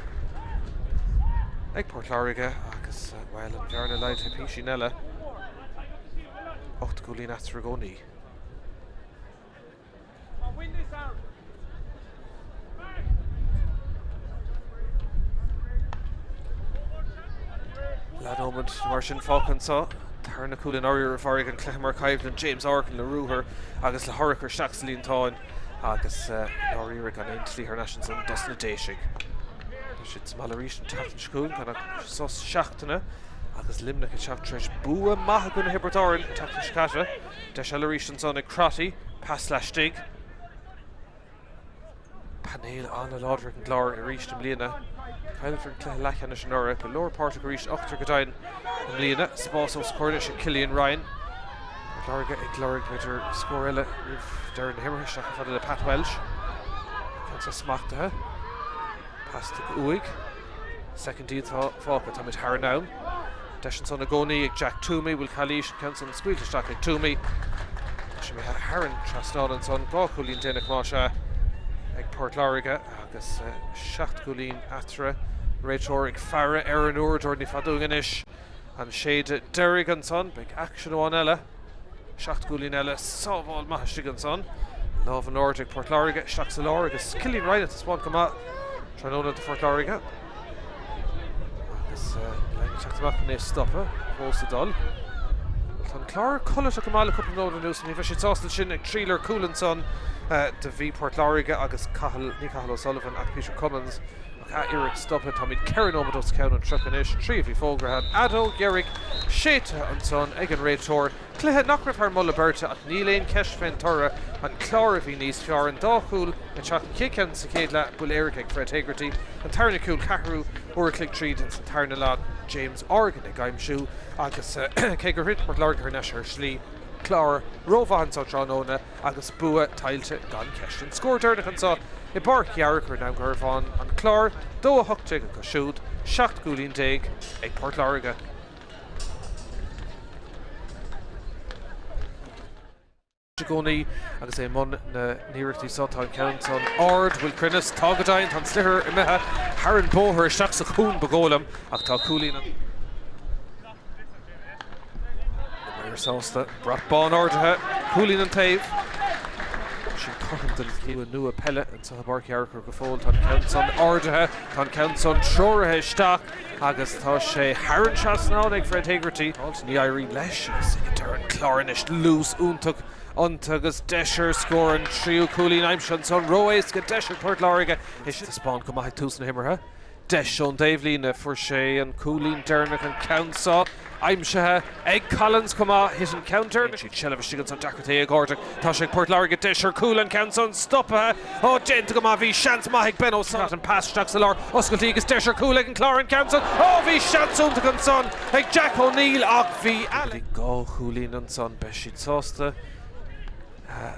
ag Port Láirge agus, bhuel, an bhearna laghdaithe písín eile. 8 gcúilín eatarthu i gcónaí. Leathnóiméad mar sin fágtha anseo. Tarna cúl i ndáiríre fear ag an cluiche mar coimhlint James Horgan le ruathar agus le hurchar isteach sa líontán agus i ndáiríre gan aon tslí thar n-ais ansan dos na Déisigh. Tá siad sa mbaile arís an tseachtain seo chugainn gan ach sos seachtaine agus Luimneach ag teacht tar éis bua maith i gcoinne Thiobraid Árann an tseachtain seo caite. Deis eile arís ansan ag Crotty, pas laistigh. Painéal an-láidir ag an gClár arís i mbliana. Cailleadar an cluiche leathcheannais anuraidh. Go leor páirteach arís, ochtar go deimhin i mbliana. Spás os a comhair anois ag Cillian Ryan. Port Láirge ag lorg b'fhéidir scór eile roimh deireadh na himeartha. Isteach chomh fada le Pat Walsh. Ceann seo smachtaithe. Pas tugtha uaidh. Soicindí atá fágtha. Táimid thar an am. Deis ansan i gcónaí ag Jack Twomey. Bhfuil calaois an ceann san scaoilte isteach ag Twomey. Tá sé imithe thar an trasnán ansan. 2 chúilín déanach más ea ag Port Láirge agus 7 gcúilín eatarthu. Réiteoir ag faire ar an uaireadóir. Ní fada uainn anois an séideadh deiridh ansan. Beidh aicsean amháin eile. 7 gcúilín eile. Sábháil maith istigh ansan. Lámh in airde ag Port Láirge isteach sa lár agus Cillian Ryan ag taispeáint go maith tráthnóna do Phort Láirge. Agus Lang ag teacht amach chun é a stopadh. Fós ag dul. Tá an Clár codlata go maith le cúpla nóiméad anuas, ní bheidh siad sásta sin ag triall ar chúl ansan do bhí Port Láirge agus Cathal, ní Cathal O'Sullivan ach Peter Cummins ach ath-iarracht stoptha. Táimid 4 nóiméad os cionn an 30 anois, 3 a bhí fógraithe, an fheadóg dheiridh séidte ansan ag an réiteoir. Cluiche nach raibh thar moladh beirte ach níl aon cheist fén toradh, an Clár a bhí níos fearr, an dá chúl ag teacht, an chéad cheann sa chéad leath, buille éirice ag Fred Hegarty, an tarna cúl ceathrú uair a chloig tríd ins an tarna leath, James Horgan ag aimsiú agus cé gur throid Port Láirge thar n-ais ar shlí, Clár rómhaith anso tráthnóna agus bua tuillte gan cheist. An scór deireanach anso i bPáirc Ghearrach ar Dhún Garbhán, An Clár 2-18 acu siúd, 17 gcúilín ag Port Láirge. I gcónaí agus é i mbun na n-iarrachtaí seo tá an ceann san ard, bhfuil cruinneas? Tá go deimhin, tá an sliotar imithe thar an bóthar isteach sa chúin ba dhóigh liom ach tá cúilín an. Na maoir sásta, brat bán ardaithe, cúilín an taobh. Sin cothrom den chéad nua peile anseo i bPáirc Fhearchair go fóill. Tá an ceann san ardaithe, tá an ceann san treoraithe isteach. Agus tá sé thar an trasnán ag Fred Hegarty. Ní éiríonn leis agus ag an deireadh an Clár anois luas iontach iontu agus deis ar scór an tríú cúilín aimsithe ansan ró-éasca deis ag Port Láirge é sin taispeáint go maith ag tús na himeartha. Deis ón dtaobhlíne fuair sé an cúilín deireanach an ceann seo aimsithe ag Collins chomh maith. Thit an ceann deireanach. Siad seilbh istigh ansan deacrachtaí ag ardach. Tá sé ag Port Láirge deis ar chúl an ceann san stoptha. Ó déanta go maith bhí seans maith ag Ben O'Sullivan. An pas isteach sa lár oscailtí agus deis ar chúl ag an Clár an ceann san. Ó bhí seans iontach ansan ag Jack O'Neill ach bhí Alex. Bhí dhá chúilín ansan beidh siad sásta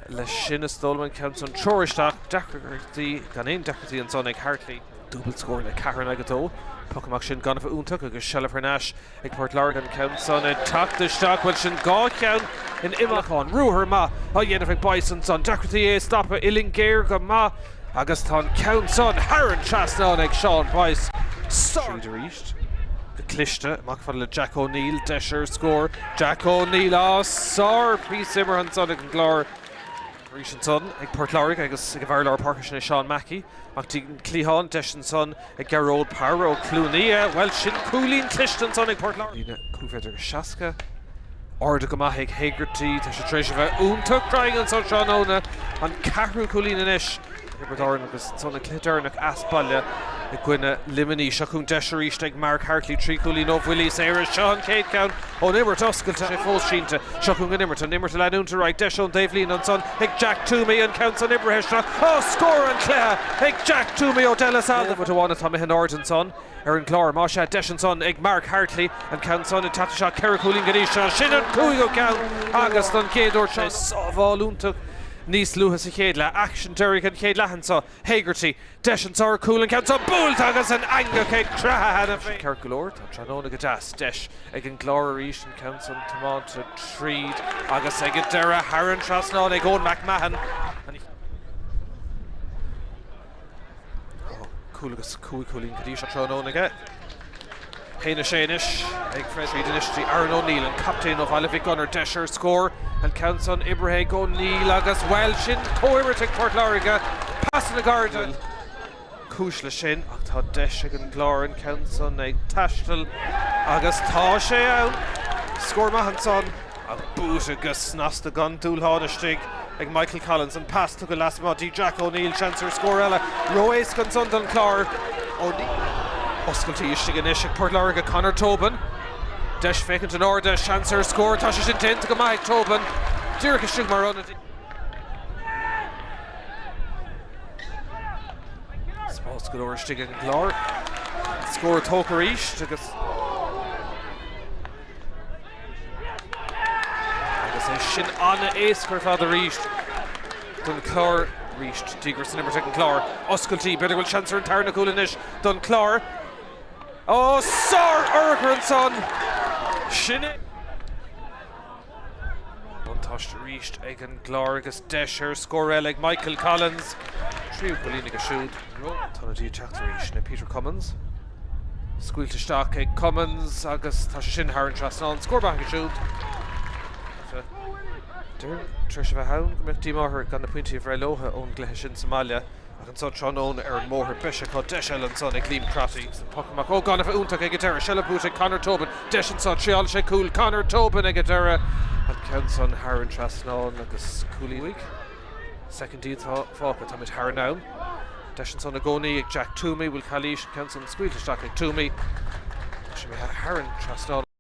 leis sin is dóigh liom an ceann san treoraithe isteach. Deacrachtaí gan aon deacrachtaí ansan ag Hartley. Dúbailt scór le 4 in aghaidh 2. Poc amach sin gan a bheith iontach agus seilbh thar n-ais ag Port Láirge an ceann san ag teacht isteach. Bhuel sin dhá cheann in imeachán. Ruathar maith á dhéanamh ag Boyce ansan. Deacrachtaí é a stopadh. Uillinn géar go maith agus tá an ceann san thar an trasnán ag Sean Boyce. Tríd arís go cliste amach fada le Jack O'Neill. Deis ar scór. Jack O'Neill á sár píosa imeartha ansan ag an gClár. Arís ansan ag Port Láirge agus ag an bhfear lár páirce sin é Seán Mackey. Amach dtí an cliathán, deis ansan ag Gearóid Power ó Chluain Aodha. Bhuel, sin cúilín cliste ansan ag Port Láirge. Líne cúil b'fhéidir go 60. Ardaithe go maith ag Hegarty. Tá sé tar éis a bheith iontach cruinn ansan tráthnóna. An ceathrú cúilín anois. Thiobraid Árann agus ansan an cluiche deireanach as baile i gcoinne Luimnigh. Seo chugainn deis arís ag Mark Hartley, 3 chúilín ó bhuillí saora. Seo an chéad cheann ón imirt oscailte. Sé fós sínte. Seo chugainn an imirt, an imirt a leanúint ar aghaidh. Deis ón dtaobhlíne ansan ag Jack Twomey, an ceann san oibrithe isteach. Ó, scór an chluiche ag Jack Twomey ó De La Salle. Nóiméad amháin atá imithe in airde ansan ar an gclár. Más ea, deis ansan ag Mark Hartley, an ceann san ag teacht isteach. 4 chúilín go dtí seo. Sin an cúigiú ceann agus don chéad uair seo. Sábháil iontach níos luaithe sa chéad leath. Aicsean deiridh an chéad leath anso. Hegarty, deis anso ar chúl, an ceann san buailte agus an eangach ag creathadh cheana féin. Ceart go leor, tá tráthnóna go deas. Deis ag an gClár arís, an ceann san tiomáinte tríd agus ag an deireadh thar an trasnán ag Eoin McMahon. Cúl agus cúig chúilín go dtí seo tráthnóna aige. 1-6 anois ag Fred Tríd anois dtí Aaron O'Neill, an captaen ó Bhaile Mhic Gonair, deis ar scór. An ceann san oibrithe ag O'Neill agus, bhuel, sin comhimirt ag Port Láirge. Pasanna gairide. Cúis leis sin ach tá deis ag an gClár an ceann san ag taisteal agus tá sé ann! Scór maith ansan ach buaite go snasta gan dúshlán istigh ag Michael Collins. An pas tugtha lasmuigh dtí Jack O'Neill, seans ar scór eile. Ró-éasca ansan don Chlár. O'Neill. Oscailtí istigh anois ag Port Láirge, Conor Tobin. Deis féachaint in airde, seans ar scór. Tá sé sin déanta go maith ag Tobin. Díreach istigh mar ionadaí. Spás go leor istigh ag an gClár. Scór tógtha arís agus. Agus é sin an-éasca ar fad arís don Chlár. Arís díograis san imirt ag an gClár. Oscailtí, b'fhéidir go bhfuil seans ar an tarna cúl anois don Chlár. Ó, sár-urchar ansan! Sin é. Buntáiste arís ag an gClár agus deis ar scór eile ag Michael Collins. Tríú cúilín aige siúd. Tá na ag teacht arís. Sin é Peter Cummins. Scaoilte isteach ag Cummins agus tá sé sin thar an trasnán. Scór maith aige siúd. Déarfainn tar éis a bheith ann go mbeadh díomá orthu gan na pointí a bhreith leo ón gcluiche sin sa mbaile ach anso tráthnóna ar an mbóthar beidh sé acu. Deis eile ansan ag Liam Crotty agus an poc amach ó gan a bheith iontach ag an deireadh. Seilbh buaite ag Conor Tobin. Deis anso, triálfaidh sé cúl. Conor Tobin ag an deireadh. An ceann san thar an trasnán agus cúilín 5 soicindí atá fágtha. Táimid thar an am. Deis ansan i gcónaí ag Jack Toomey. Bhfuil calaois an ceann san scaoilte isteach ag Toomey. Tá sé imithe thar an trasnán.